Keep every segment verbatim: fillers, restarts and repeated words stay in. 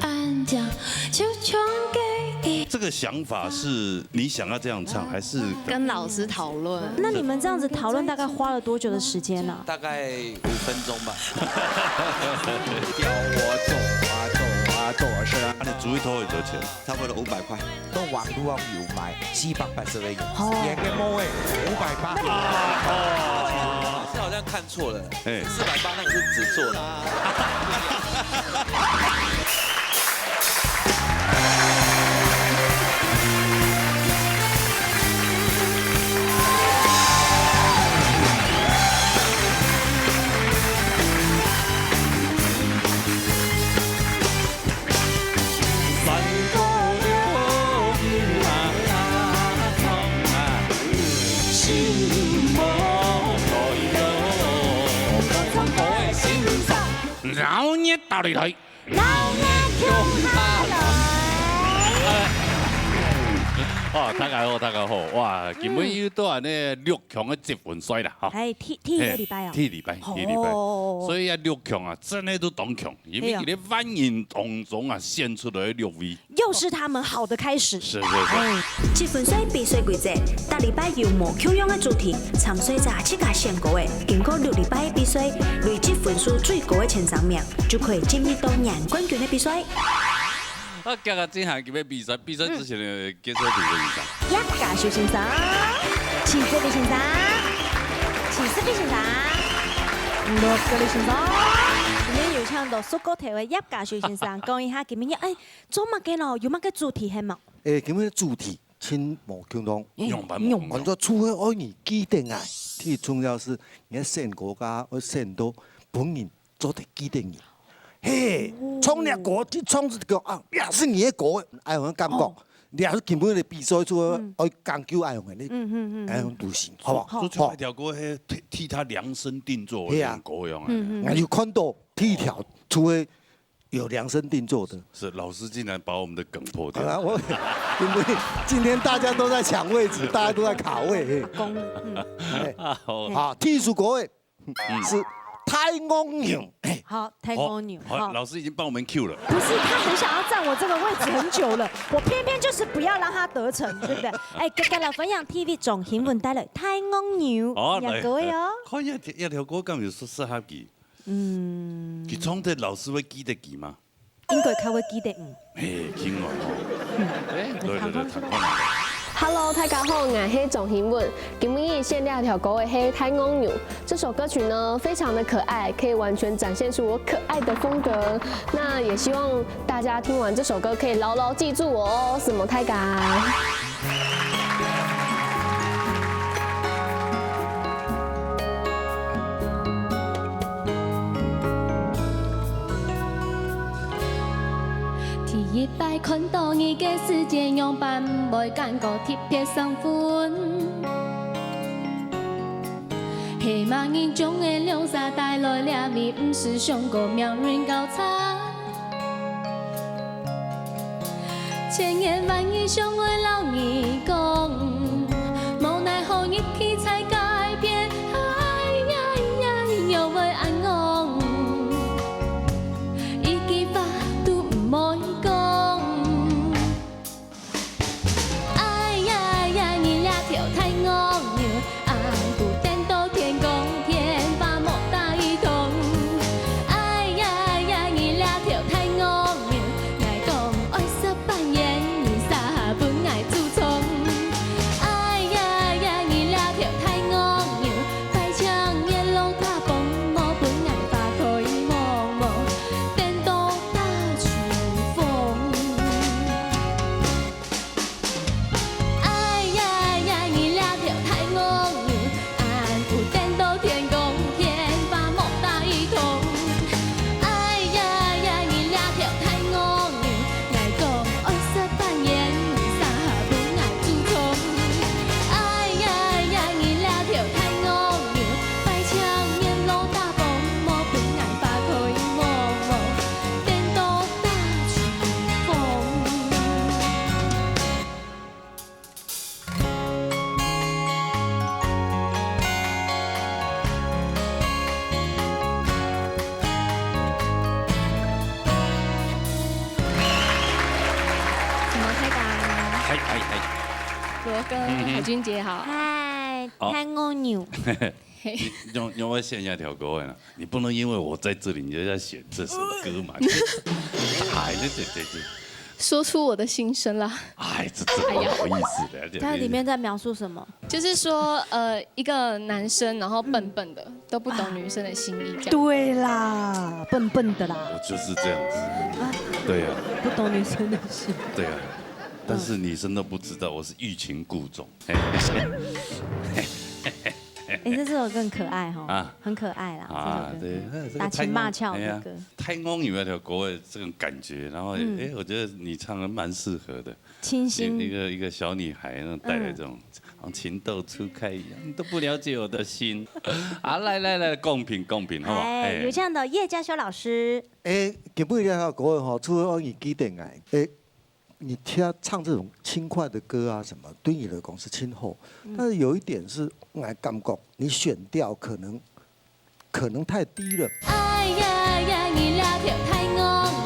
安静，就像给一这个想法是你想要这样唱，还是跟老师讨论。那你们这样子讨论大概花了多久的时间呢？大概五分钟吧。教我走啊走啊走啊，是啊，那你煮一头有多少钱？差不多五百块。到網路有賣四百八十个銀，哦也个冇诶，五百八。是好像看错了，哎四百八那个是指错的。 闹热大擂台。好，那跳下来。啊，大家好，大家好，哇，今日又到安尼六强个积分赛啦，哈。哎，第第一个禮拜哦。第二禮拜，第二禮拜。哦所以啊，六強啊，真的都當強，因為哎喲佢哋萬人當中啊，選出來六位。又是他們好的開始。是是是。哎，积分赛比赛规则，逐礼拜有無共樣个主题，參賽者自家選歌个，經過六禮拜个比賽，累積分數最高个前三名，就可以進入到贏冠軍个比賽。啊，今日進行今日比賽，比賽之前呢，介紹一下先生。葉家修先生，徐志偉先生，徐志偉先生，六个李先生。今日有請到叔哥頭个葉家修先生，講一下今日哎做麼个咯？有麼个主題係無？誒，今日主題真無共樣。樣般無共樣。安到除了愛你記得愛，最重要是你个選歌家愛選到本人做得記得你。嘿，唱若歌，一唱就講啊，也是你个歌，哎，有感覺。哦你也是根本的比賽就嗯愛講究哎，你嗯嗯嗯哎，嗯。都行，好不好？所以就一條歌，係替替他量身定做的係啊歌樣啊。嗯嗯那就看到第一條，除了有量身定做的，是老師竟然把我們的梗破掉。好了，我因為今天大家都在搶位置，大家都在卡位。嘿公，嗯，哎啊，好。好，第一首歌誒，是太戇牛。好，太戇牛，好，好。老師已經幫我們 Q 了。不是，他很想要佔我這個位置很久了，我偏偏就是不要讓他得逞，對不對？哎，今日來分享T V張興文帶來太戇牛，好，兩個位哦。看一下這條歌敢有適合佢？嗯，佢唱得老師會記得佢嗎？應該較會記得，嗯。嘿，聽哦。哎，對對對，看看看看。 Hello，大家好，我係張興文。今日選這條歌个係《太戇牛》。這首歌曲呢，非常的可愛，可以完全展現出我可愛的風格。那也希望大家聽完這首歌可以牢牢記住我哦，承蒙大家。 第一擺看到你个時節，樣般會感覺特別生份。係麼人將个兩儕帶來這位，毋識想過命運交叉。千言萬語想愛摎你講，無奈何日期在改變。哎呀呀，若會恁戇，一句話都毋會講。哎呀呀，你這條太戇牛，暗晡等到天光，電話莫打一通。哎呀呀，你這條太戇牛，𠊎講愛食粄圓，你煞分𠊎煮蔥。哎呀呀，你這條太戇牛，嗨嗨，罗哥、嗯哼。海君姐好。嗨，好。太牛牛。嘿，你你要不要献一下条歌啊？你不能因为我在这里，你就要选这首歌嘛？哎，这这这这，说出我的心声啦。哎，这这哎呀，好意思的，这它里面在描述什么？就是说，呃，一个男生，然后笨笨的，都不懂女生的心意，这样。对啦，笨笨的啦。我就是这样子。对呀，不懂女生的心。对呀，但是女生都不知道我是欲擒故纵。哎，这首更可爱哈，啊。很可爱啦，啊，这首歌。对，那这个打情骂俏的歌。太公，哎呀，太公有那条国外这种感觉，然后，嗯。哎，我觉得你唱的蛮适合的。清新。一个，一个小女孩那种带来这种，嗯。好像情窦初开一样，你都不了解我的心。啊，来来来，公平公平，好不好？哎，哎。有请到叶嘉修老师。哎，今晡日个歌吼，除了我耳機电台，哎， 你听唱这种轻快的歌啊什么，对你来讲是轻厚，嗯。但是有一点是，我感觉你选调可能，可能太低了。哎呀呀，你那条太戇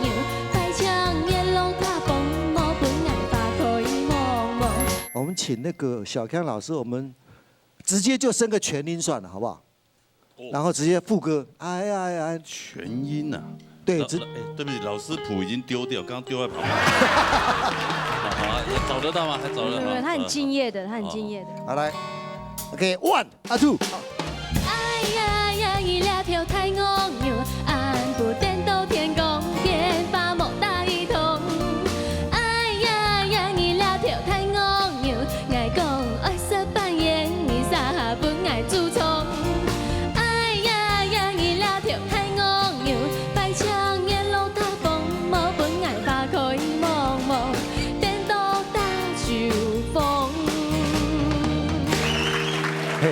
牛，白墙也弄大风，莫分俺发开茫茫。我们请那个小康老师，我们直接就升个全音算了，好不好？ 哦。然后直接副歌，哎呀哎呀，全音啊。对，老，直，老，哎，对不起，老师谱已经丢掉，刚刚丢在旁边。好，好，还找得到吗？还找得到吗？对，对，他很敬业的，他很敬业的。好，好。好，来，OK，one，啊，two。哎呀呀，你那条太戇牛，俺不等到天光天，发毛大一通。哎呀呀，你那条太戇牛， 𠊎講愛食粄圓，你煞下分𠊎煮蔥。哎呀呀，你那條太戇牛，擺青年老大風，無分𠊎花開茫茫，顛倒打酒瘋。嘿。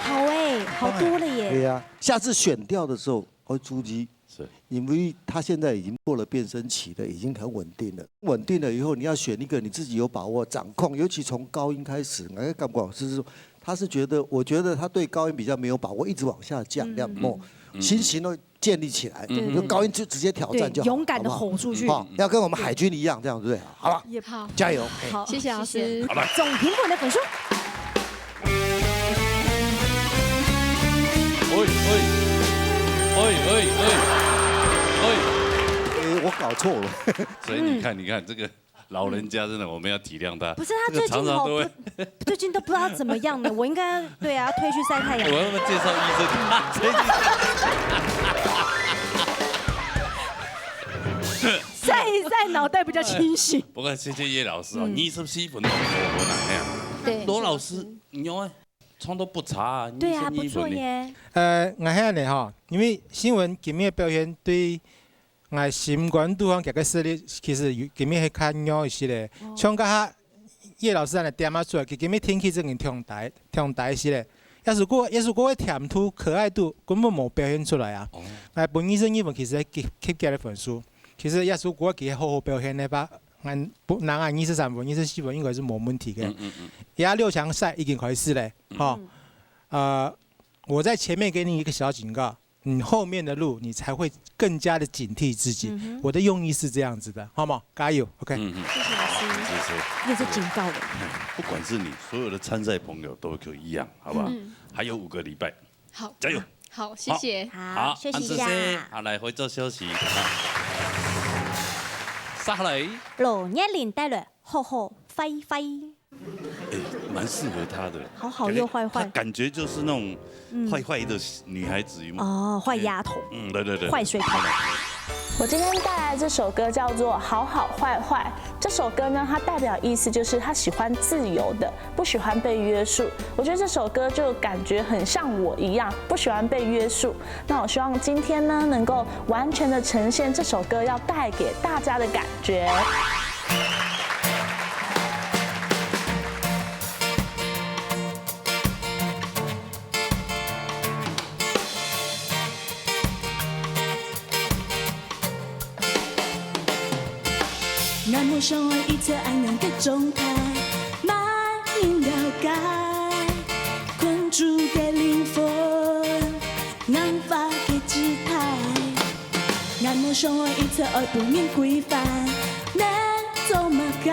好欸，好多了耶。对呀，下次选调的时候， 会注意，是。因为他现在已经过了变声期了，已经很稳定了。稳定了以后，你要选一个你自己有把握、掌控，尤其从高音开始，那个感觉是说，他是觉得，我觉得他对高音比较没有把握，一直往下降，嗯。这样，哦，嗯。信心都建立起来，对，对，就高音就直接挑战就好，对，勇敢地吼出去。好不好？哦，要跟我们海军一样，这样对不对？好吧，也好。加油。好，谢谢老师。谢谢。好吧。总评分的分数。 喂，喂，喂，喂，喂，喂。诶，我搞错了。所以你看，你看，这个老人家真的，我们要体谅他。不是，他最近吼，这个常常都会不，最近都不知道怎么样了，我应该，对啊，推去晒太阳。我要不要介绍医生？最近晒一晒，脑袋比较清醒。不过谢谢叶老师啊，嗯。二十四分钟，我，我哪样？对。罗老师，你有啊？ 唱到不差啊，对啊，二十二分呢。不错耶。呃，𠊎係恁呢吼，因為新聞今日表現對𠊎心肝肚項佢个實力，其實有，今日係較弱一息咧。哦。像剛下葉老師恁呢點啊出來，佢今日天氣正經忒大，忒大一息咧。這首歌，這首歌个甜度、可愛度根本無表現出來啊。哦。𠊎分二十二分其實係及，及格个分數。其實這首歌佢好好表現个話， 𠊎不，拿𠊎二十三分、二十四分應該是無問題个。嗯，嗯，嗯。這六強賽已經開始咧，嗯。吼。嗯。呃，我在前面給你一個小警告，你後面的路你才會更加的警惕自己。嗯哼。我的用意是這樣子的，好嗎？加油，OK。嗯，嗯。謝謝老師。謝謝。又是警告了。不管是你，所有的參賽朋友都可以一樣，好不好？嗯。還有五個禮拜。 好。加油。好，謝謝。好，好，謝謝一下。恁仔細，好，來，回做休息。啊。下來。羅月玲帶來好好壞壞。欸，蠻適合她的。好好又壞壞。感覺，她感覺就是那種，嗯。壞壞的女孩子，有沒有？哦，壞丫頭。嗯，對，對，對。壞水頭。我今天帶來這首歌叫做《好好壞壞》。這首歌呢，它代表意思就是她喜歡自由的， 不喜歡被約束。我覺得這首歌就感覺很像我一樣，不喜歡被約束。那我希望今天呢，能夠完全的呈現這首歌要帶給大家的感覺。 𠊎無想愛一直恁樣个狀態，無人了解，困住个靈魂，硬化个姿態。𠊎無想愛一直愛分人規範，能做麼个？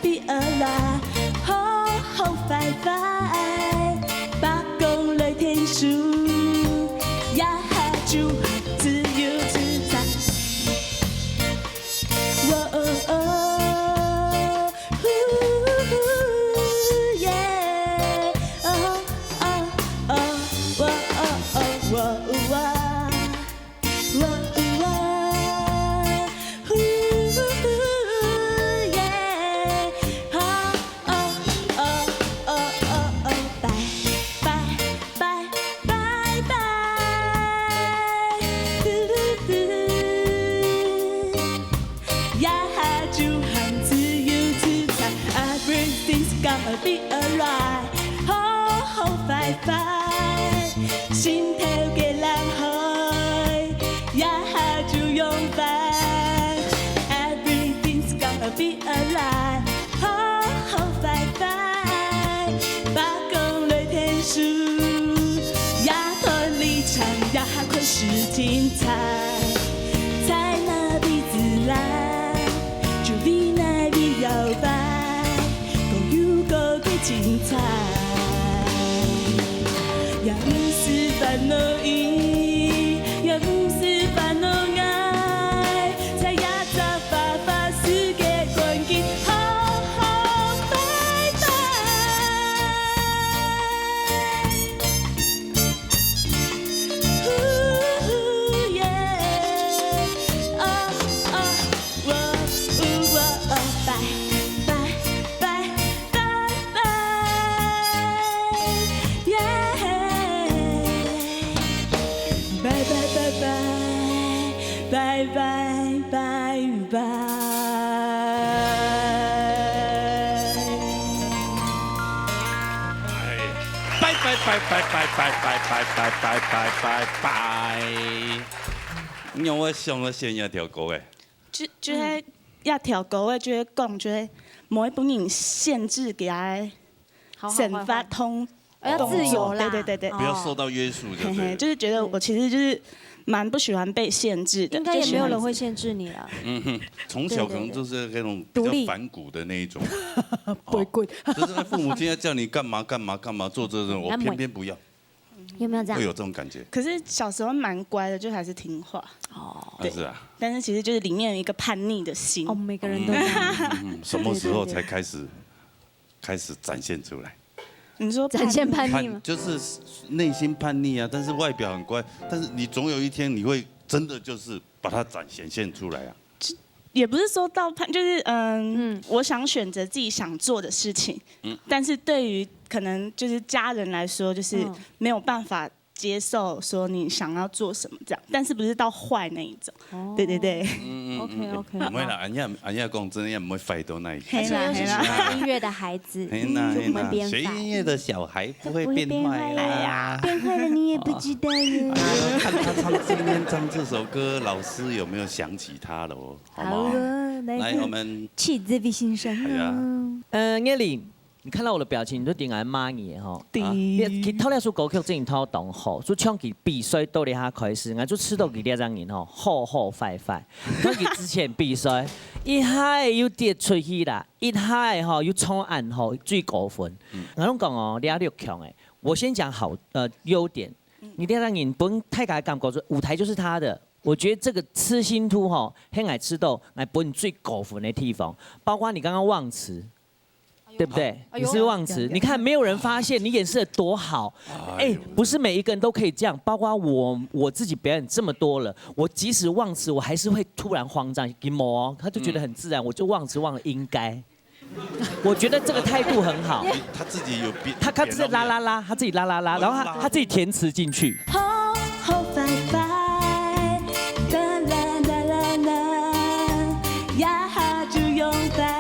Be alive，好好快快，把光來天使，呀哈就自由自在。喔喔喔，呼呼耶，喔喔喔，喔喔喔，喔喔。 喔喔喔，呼呼呼耶，喔喔喔喔喔，拜拜拜拜拜，嘟嘟嘟。 呀哈就喊自由自在，everything's gonna be alright，好好快快，心頭个藍海，呀哈就勇敢，everything's gonna be alright，好好快快，把光來天使，呀團里唱，呀哈開始精彩。 在哪位自來，就為哪位搖擺，各有各个精彩。也毋使煩惱伊，也毋使煩惱𠊎，在這隻花花世界，趕緊好好拜拜。 呼呼耶，喔喔喔喔喔，拜拜拜拜拜，耶！拜拜拜拜拜拜拜拜。 拜拜拜拜拜拜拜拜拜拜拜拜拜。你讓我想到現在條歌誒。就就係要條歌誒，就係講，就係無一本人限制佢个生活通，要自由啦。對對對對，不要受到约束就嘿嘿，对了。就是覺得我其實就是蠻不喜歡被限制的，应该也没有人会限制你了。嗯哼，从小可能就是那种比较反骨的那一种，不会滚。就是父母亲要叫你干嘛干嘛干嘛做这种，我偏偏不要，有没有这样？会有这种感觉。可是小时候蛮乖的，就还是听话。哦，对，是啊，但是其实就是里面有一个叛逆的心。哦，每个人都这样。嗯，什么时候才开始开始展现出来？你说展现叛逆吗？就是内心叛逆啊，但是外表很乖，但是你总有一天你会真的就是把它展显现出来啊。也不是说到叛，就是嗯，我想选择自己想做的事情，但是对于可能就是家人来说，就是没有办法接受说你想要做什么这样，但是不是到坏那一种。对对对，OK OK，不会啦，俺也俺也讲真的也不会坏到那一而且天。又是喜欢音乐的孩子，嘿呐嘿呐，就不会变学音坏。乐的小孩不会变坏啦。变坏了你也不知道耶。看他唱今天唱这首歌，老师有没有想起他了哦？好吗？好了，来来，我们去这位先生哎呀哦。呃，Nelly，你看到我的表情，你就顶来骂你吼。第你佢透那首歌曲真正透当好，就唱佢比赛到底下开始，我就知道佢这张人吼，好好坏坏。看佢之前比赛，一下又跌出去啦，一下吼又冲暗吼最高分。我讲哦，你六强诶，我先讲好呃优点，你这张人本大家感觉说舞台就是他的。我觉得这个痴心兔吼，很爱吃到来本最高分的地方，包括你刚刚忘词，对不对？哎呦你是忘词，你看没有人发现你演示的多好。哎，不是每一个人都可以这样，包括我我自己表演这么多了，我即使忘词，我还是会突然慌张，给某哦，他就觉得很自然，我就忘词忘了应该。我觉得这个态度很好。他自己有变，他他自己啦啦啦，他自己啦啦啦，然后他他自己填词进去。好好坏坏，哒啦啦啦啦，呀哈就勇敢。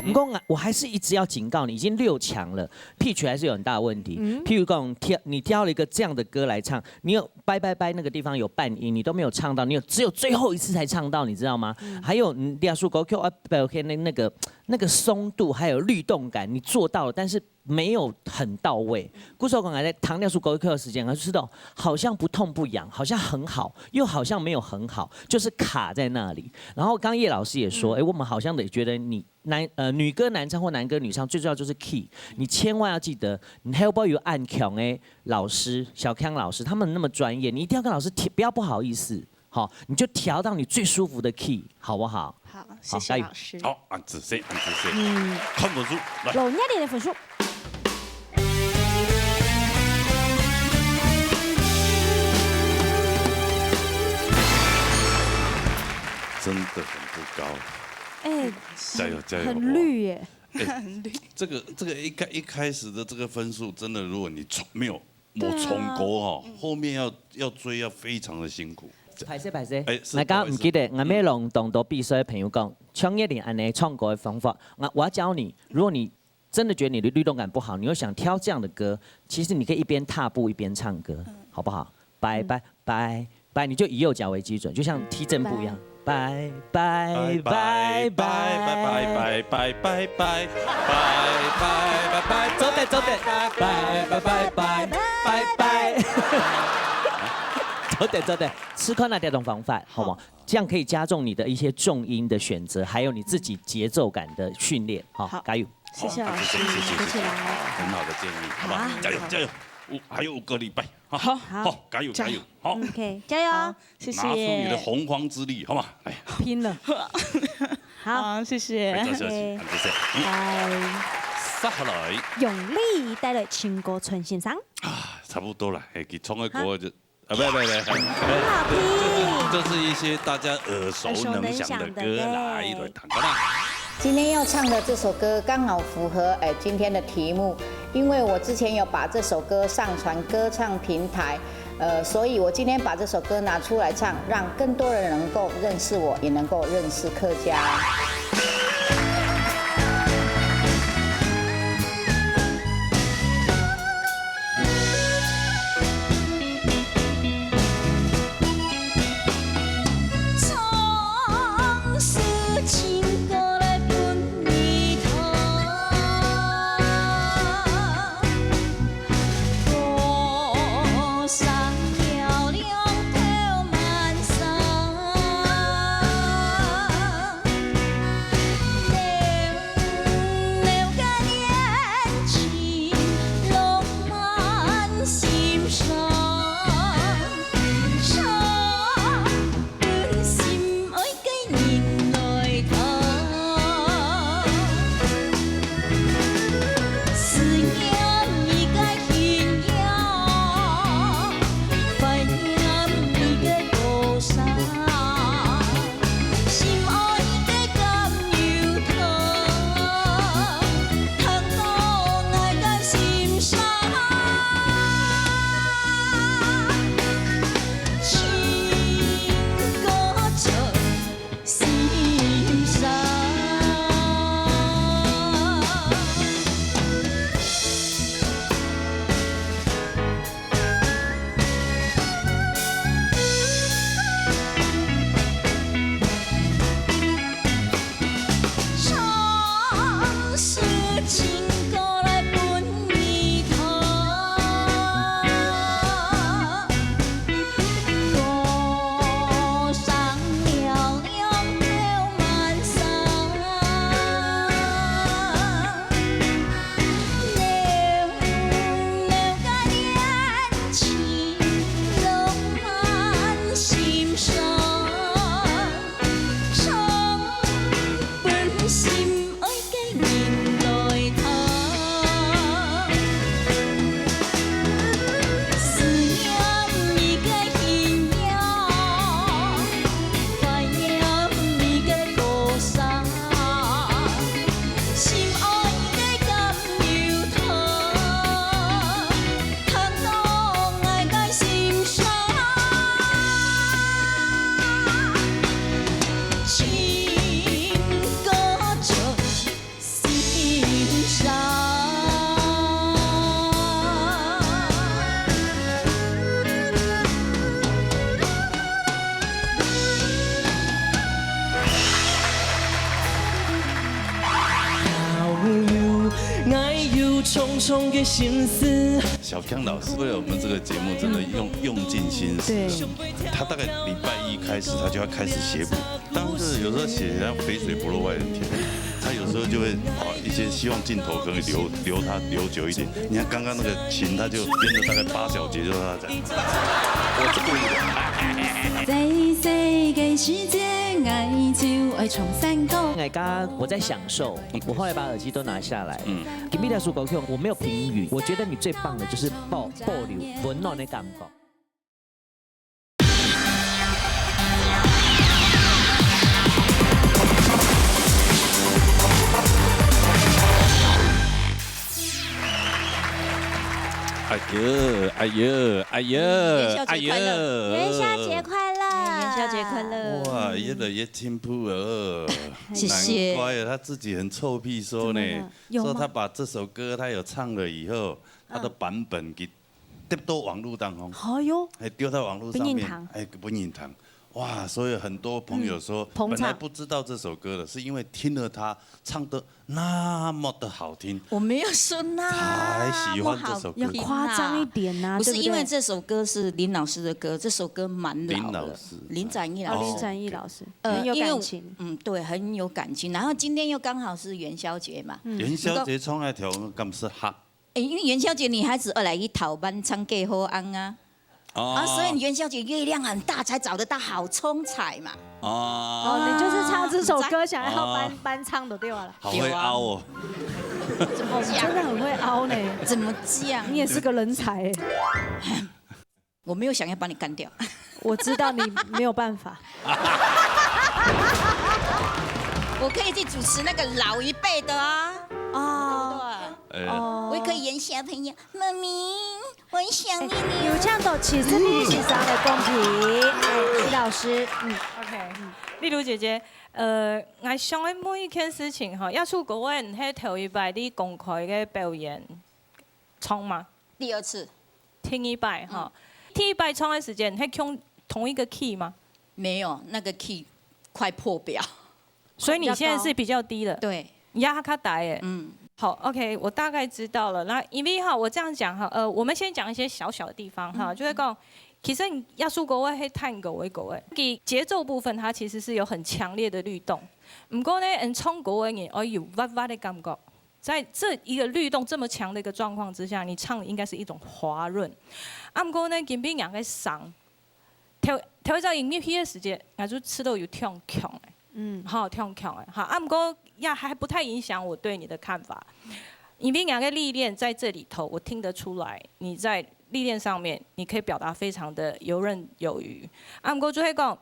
不过啊，我还是一直要警告你，已经六强了，pitch还是有很大的问题。譬如讲，挑你挑了一个这样的歌来唱，你有拜拜拜那个地方有半音，你都没有唱到，你有只有最后一次才唱到，你知道吗？还有你两首歌曲啊，表现那那个那个松度还有律动感，你做到了，但是没有很到位。故所讲，在弹那首歌的时间，他就知道好像不痛不痒，好像很好，又好像没有很好，就是卡在那里。然后刚叶老师也说，哎，我们好像也觉得你男呃女歌男唱或男歌女唱，最重要就是 key，你千万要记得，你还有没有按强的老师，小康老师，他们那么专业，你一定要跟老师提，不要不好意思，好，你就调到你最舒服的 key，好不好？好，谢谢老师。好，恁仔細，恁仔細。嗯，看分數，來。老年人的分数。真的很不高。哎，加油加油！很绿耶。这个这个一开一开始的这个分数，真的，如果你冲没有没冲过哦，后面要要追要非常的辛苦。歹勢歹勢，哎是大家不好意思毋記得，𠊎每當同比賽的朋友講，像葉玲恁樣唱歌的方法，我我要教你，如果你真的觉得你的律动感不好，你又想挑这样的歌，其实你可以一边踏步一边唱歌，好不好？拜拜拜拜，你就以右脚为基准，就像踢正步一样。拜拜拜拜拜拜拜拜拜拜拜拜拜，走得走得，拜拜拜拜拜拜，走得走得，試看哪條方法，好吗？这样可以加重你的一些重音的选择，还有你自己节奏感的训练。好，好加油！谢谢老师，谢谢谢谢谢谢老师。很好的建议，好吧？加油加油！五还有五个礼拜，好，好好，加油加油，好， OK，加油！好，谢谢。拿出你的洪荒之力，好吗？来，拼了。好，好，谢谢。非常谢谢，很谢谢。拜。接下来用力带来情歌陈先生。啊，差不多了，哎，给冲个歌就啊，不不不，好听。就是一些大家耳熟能详的歌啦，耳熟能详的对一起来弹，好吧？今天要唱的这首歌刚好符合哎今天的题目，因为我之前有把这首歌上传歌唱平台，呃，所以我今天把这首歌拿出来唱，让更多人能够认识我，也能够认识客家。重重的心事。小康老师为了我们这个节目，真的用用尽心思啊。对。他大概礼拜一开始，他就要开始写谱。当时有时候写像肥水不落外人田，他有时候就会把一些希望镜头可以留留他留久一点。你看刚刚那个琴，他就编了大概八小节，就是他这样。我是故意的。在細个時節，𠊎就愛唱山歌。哎，刚刚我在享受，我后来把耳机都拿下来。嗯。今日的苏国强，我没有评语，我觉得你最棒的就是保保留温暖的感觉。哎呦，哎呦，哎呦，元宵节快乐哎呦。元宵节快乐！元宵节快乐！哇，越来越进步了。谢谢难怪他自己很臭屁说呢，怎么了有吗说他把这首歌他有唱了以后，他的版本给丢到网络当中，哎呦，还丢到网络上面不认同，哎，不认同。哇，所以很多朋友说，嗯捧场本来不知道这首歌的，是因为听了他唱的那么的好听，我没有说那才喜欢这首歌么好听啊要夸张一点呐、不是对不对因为这首歌是林老师的歌，这首歌蛮老的。林老师林展翼哦，老师。林展翼老师，呃很有因为感情。嗯，对，很有感情。然后今天又刚好是元宵节嘛，元宵节唱那条敢是哈？哎，因为元宵节女孩子二来一讨班唱给后安啊，哦啊，所以元宵节月亮很大，才找得到好冲彩嘛。哦，你就是唱这首歌，想要搬哦搬唱的对了。好会凹哦。哦，你真的很会凹呢，怎么这样？你也是个人才哎。我没有想要把你干掉，我知道你没有办法。我可以去主持那个老一辈的啊。哦，哎，我也可以演小朋友，妈咪，我很想念你有哦。这样的，其实你是上的公平，哎，徐老师，嗯， OK，丽茹姐姐，呃，我想的每一件事情哈，耶穌歌會係頭一擺你公開个表演唱嘛？第二次，第一擺哈，第一擺唱的時間，係同同一個key嘛？没有，那個key快破表。所以你現在是比較低的，對，壓較低的。嗯，好，OK，我大概知道了。那因為哈，我這樣講哈，呃，我們先講一些小小的地方哈，就係講，其實耶穌歌會係探戈的歌欸，給節奏部分它其實是有很強烈的律動。毋過呢，嗯，唱歌的人愛有滑滑的感覺，在這一個律動這麼強的一個狀況之下，你唱的應該是一種滑潤。啊，毋過呢，今晡日个聲，頭頭一隻音入去的時節，𠊎就知道有忒強的。嗯，好，忒強的，好，啊，毋過也還不太影響我對你的看法，因為人家歷練在這裡頭，我聽得出來，你在歷練上面，你可以表達非常的游刃有餘。啊，毋過就係講，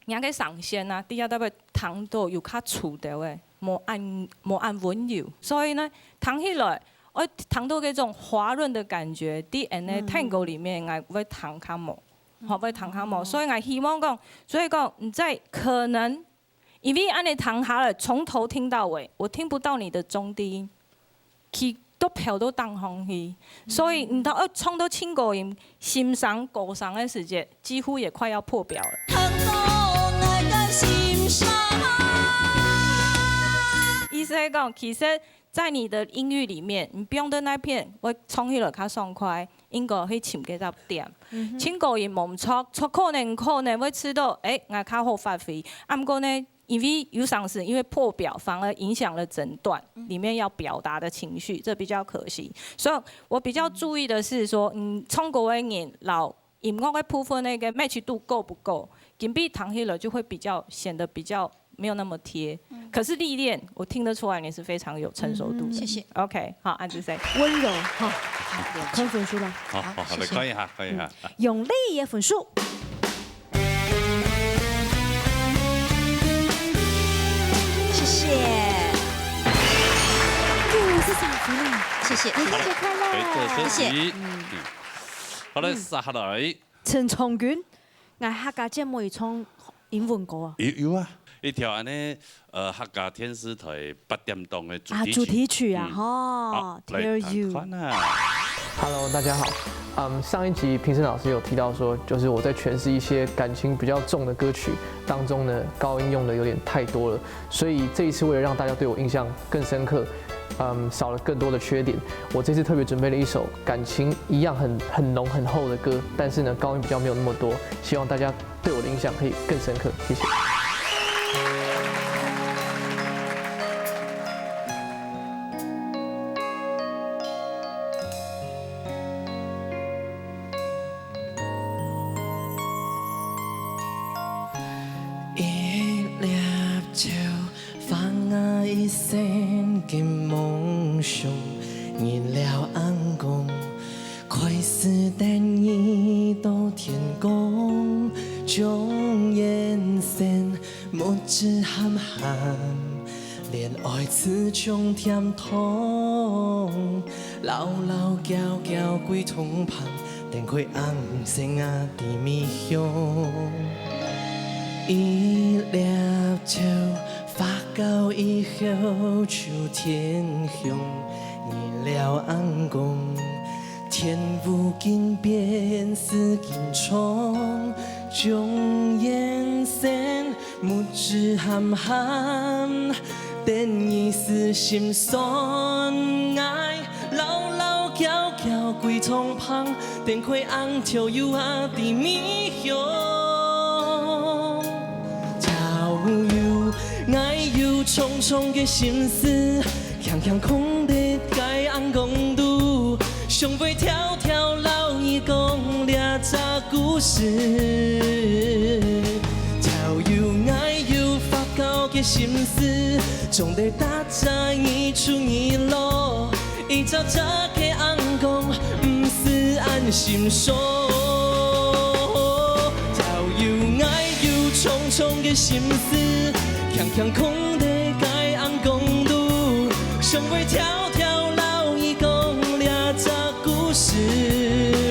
人家上線啊，底下代表聽到有較粗調的，無恁無恁溫柔，所以呢，聽起來，我聽到這種滑潤的感覺，在恁呢探戈裡面，𠊎會聽較無。好，會聽較無，所以𠊎希望講，所以講，你在可能 因為恁呢聽下來，從頭聽到尾，我聽不到你的中低音，佢都飄到頂上去，所以你到呃唱到盡高音，心上高上的時節，幾乎也快要破表了。痛到𠊎个心上。意思係講，其實在你的音域裡面，你不用在那片，我唱起來較爽快，應該去尋个隻點。盡高音無錯，錯可能可能會知道，誒，𠊎較好發揮。啊，毋過呢， 因為有常時因為破表，反而影響了整段裡面要表達的情緒，這比較可惜。所以我比較注意的是說，嗯，唱歌的人摎音樂的部分那個match度夠不夠，緊閉彈起來就會比較顯得比較沒有那麼貼。可是歷練，我聽得出來你是非常有成熟度的。謝謝。 OK，好，恁仔細。溫柔哈，看分數了，好好好，來看一下，看一下。用你个分數。謝謝，九十三分呢。謝謝。元宵節快樂！回座休息。嗯，好了，接下來陳長君，𠊎客家節目有唱英文歌啊。有有啊，一條恁呢，呃，客家電視台八點檔的主啊，題曲。主題曲啊，嗯吼好，來，Tell 看 You。看啊。 Hello，大家好。嗯，上一集评审老师有提到说，就是我在诠释一些感情比较重的歌曲当中呢，高音用的有点太多了，所以这一次为了让大家对我印象更深刻，嗯，少了更多的缺点。我这次特别准备了一首感情一样很很浓很厚的歌，但是呢，高音比较没有那么多，希望大家对我的印象可以更深刻。谢谢。一粒草花啊，一生个梦想，日了暗光，开始等你到天光。将眼神，目珠含含，恋爱似像甜汤，老老娇娇归窗旁。 等开红线啊，甜蜜香。一粒草花开以后秋天香，日了暗光，天无尽边，四境长，将眼神，目珠含含，等你思心酸。 老老娇娇归窗旁，等开红豆油啊甜蜜香。豆油，𠊎有重重个心事，轻轻囥在该红光肚，想会跳跳老你讲这只故事。豆油，𠊎有发高个心事，总得搭 在日出日落，一只只个红光，毋使恁心酸。豆油，𠊎有重重个心事，轻轻囥在该红光肚，想会跳跳老你讲这只故事。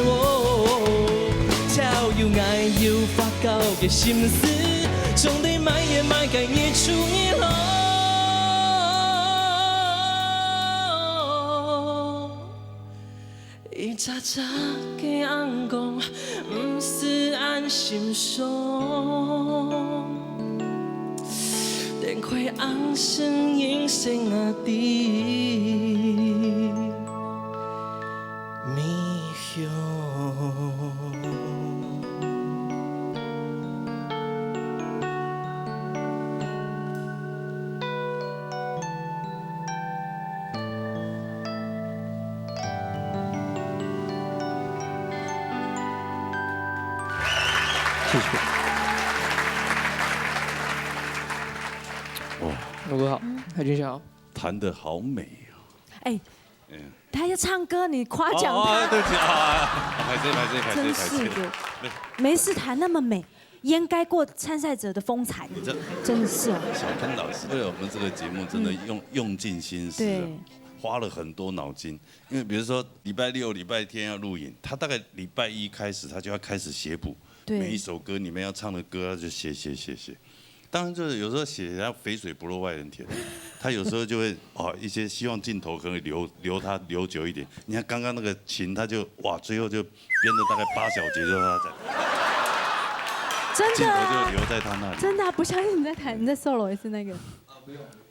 哦，豆油，𠊎有发高个心事，总得买也买个日出日落。 一只只个红光，毋使恁心酸。等开红线人生啊甜蜜香。 谢谢。哇，吴哥好，海军校。弹得好美哦。哎，他要唱歌，你夸奖他，对不起啊，拍谁拍谁拍谁真是的，没事弹那么美。 掩盖过参赛者的风采，你这真的是哦。小潘老师为了我们这个节目，真的用用尽心思，对，花了很多脑筋。因为比如说礼拜六、礼拜天要录影，他大概礼拜一开始，他就要开始写谱，对每一首歌你们要唱的歌，他就写写写写。当然就是有时候写像肥水不落外人田，他有时候就会哦一些希望镜头可以留留他留久一点。你看刚刚那个琴，他就哇最后就编了大概八小节，就是他在真镜头就的留在他那里。真的啊，不相信你在弹，你在 solo 也是那个。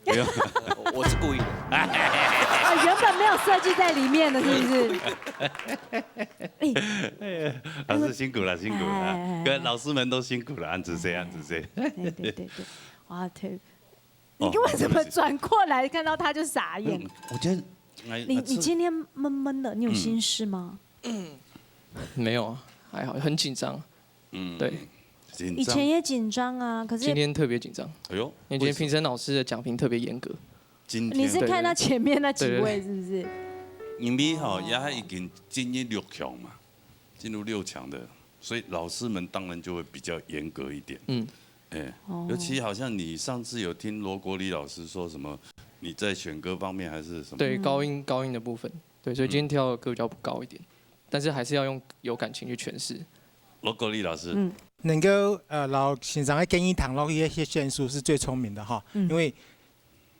没有，我我是故意的。啊，原本没有设计在里面的，是不是？老师辛苦了，辛苦了，哎哎哎跟老师们都辛苦了，安子谁，安子谁。对对对对，哇，对，哦你为什么转过来看到他就傻眼？我觉得，哎你你今天闷闷的，你有心事吗？没有啊，还好，很紧张。嗯对，紧张以前也紧张啊，可是今天特别紧张，哎呦，因为今天评审老师的讲评特别严格。今天你是看到前面那几位是不是？因为哈，也已经进入六强嘛，进入六强的，所以老师们当然就会比较严格一点。嗯，哎，哦尤其好像你上次有听罗国立老师说什么，你在选歌方面还是什么？对，高音高音的部分，对，所以今天挑的歌比较高一点，但是还是要用有感情去诠释。罗国立老师，嗯，能够呃，老先生个建议谈落去一些线索是最聪明的哈，嗯因为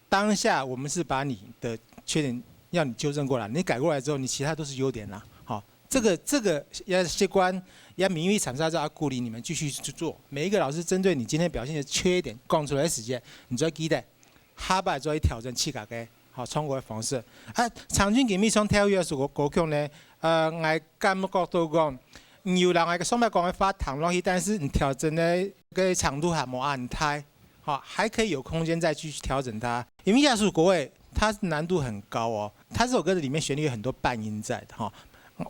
当下我们是把你的缺点要你纠正过来，你改过来之后，你其他都是优点啦。好，这个这个要习惯，要敏锐产生之后，要鼓励你们继续去做。每一个老师针对你今天表现的缺点讲出来的时间，你就要记得，下摆就要挑战自家个好，唱歌个方式。啊，長君今晡日唱頭一首歌，歌曲呢，呃，𠊎感覺到講，你有拿𠊎个上擺講个話聽落去，但是你調整个个長度還無恁大，好，還可以有空間再繼續調整它。因為這首歌誒，它難度很高哦，它這首歌的裡面旋律有很多半音在的哈。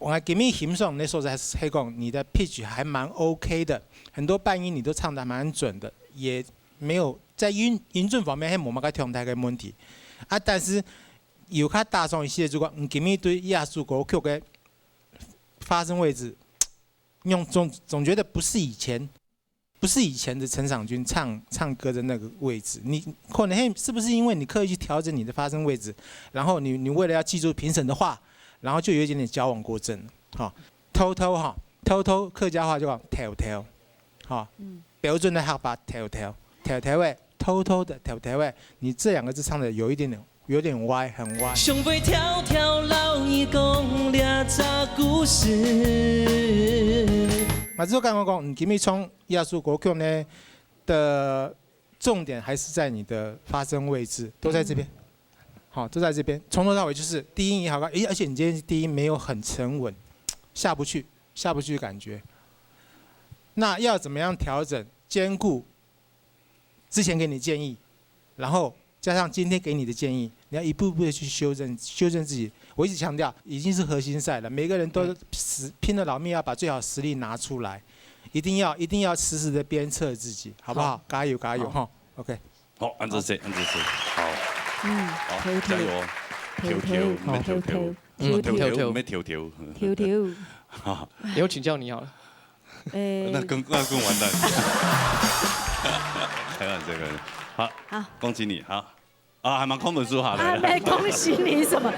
我今晡日欣賞你个所在係講你的 pitch 還蠻 OK 的，很多半音你都唱得蠻準的，也沒有在音音準方面還無麼个忒大个問題。啊，但是有較打爽一些，如果你今晡日對這首歌曲个發聲位置，用總總覺得不是以前，不是以前的陳長君唱唱歌的那個位置。你可能嘿，是不是因為你刻意去調整你的發聲位置，然後你你為了要記住評審的話，然後就有一點點矯枉過正了，哈。偷偷哈，偷偷客家話就講偷偷，哈，標準的客話偷偷，偷偷誒，偷偷的偷偷誒，你這兩個字唱得有一點點有點歪，很歪。想欲偷偷摎你講這隻故事。嘛，就剛剛講，你今晡日唱這首歌曲呢的重點還是在你的發聲位置，都在這邊。好，都在這邊，從頭到尾就是低音也好高，誒，而且你今天低音沒有很沉穩，下不去，下不去的感覺。那要怎麼樣調整，兼顧之前給你的建議，然後加上今天給你的建議，你要一步步的去修正，修正自己。我一直強調，已經是核心賽了，每個人都死拼了老命要把最好實力拿出來，一定要一定要時時的鞭策自己，好不好？好。加油，加油，好。哈，OK。好，恁仔細，恁仔細，好，嗯，好，加油哦，偷偷，偷偷，毋係偷偷，偷偷，嗯，偷偷，偷偷。毋係偷偷。偷偷。哈，以後請教你好了。 誒，那更那更完蛋。開玩笑，開玩笑。好，好。恭喜你，好。啊，還蠻看不出哈，啊，來，來。沒恭喜你什麼？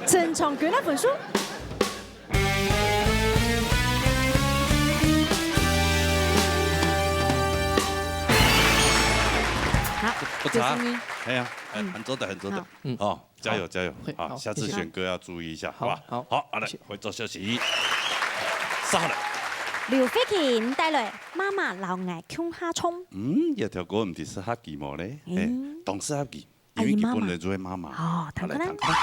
陳長君的分數。好，不差。就是你。哎呀，哎，嗯。很做得，很做得。好。嗯。哦。 加油，好。加油。好，好，下次選歌要注意一下，謝謝。好吧？好，好，好，來，謝謝。回座休息。上來。劉慧卿帶來《媽媽摎𠊎共下唱》。嗯，這條歌毋知適合佢無咧？嗯。嘿，當適合佢，因為佢本來就係媽媽。哎，媽媽。哦，好，來，聽看。聽看。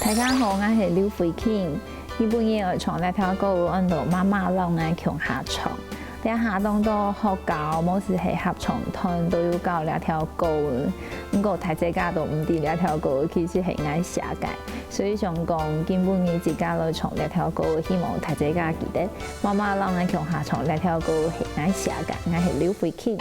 大家好，𠊎係劉慧卿。 今晡日愛唱這條歌，安到《媽媽摎𠊎共下唱》。這下當多學校，無論係合唱團，都有教這條歌。毋過大自家都毋知這條歌其實係𠊎寫个，所以想講，今晡日自家來唱這條歌，希望大自家記得，媽媽摎𠊎共下唱這條歌係𠊎寫个，𠊎係劉慧卿。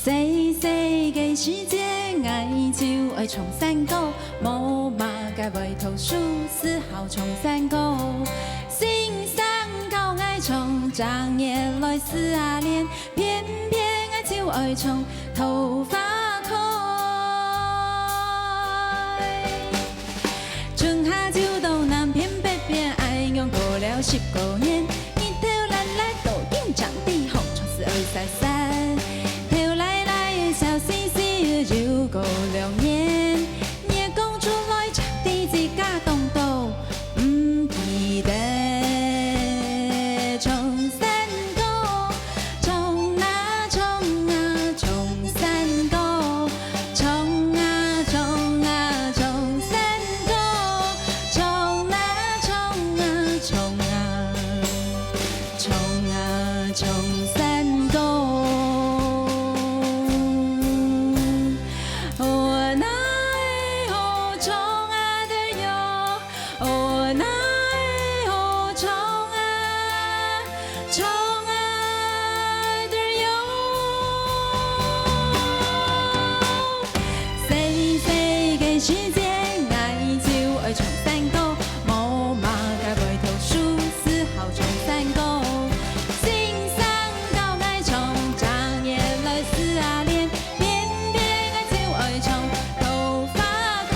細細个時節，𠊎就愛唱山歌，無麼个會讀書，只好唱山歌。先生教𠊎唱，正月來試啊練， 偏偏𠊎就愛唱桃花開。春夏秋冬南片北片，恁樣過了十過年，日頭辣辣到緊張，地方總是愛曬曬。頭來來，笑嘻嘻，又過兩年，月光出來，正知自家當多 毋記得唱山歌，唱啊唱啊唱山歌，唱啊唱啊唱山歌，唱啊唱啊唱啊唱啊唱山歌。哦，哪會好唱啊，得喲。 哦，哪會好唱啊，唱啊，得喲。細細个時節，𠊎就愛唱山歌，無麼个會讀書，只好唱山歌。先生教𠊎唱，正月來試啊練， 偏偏𠊎就愛唱桃花開。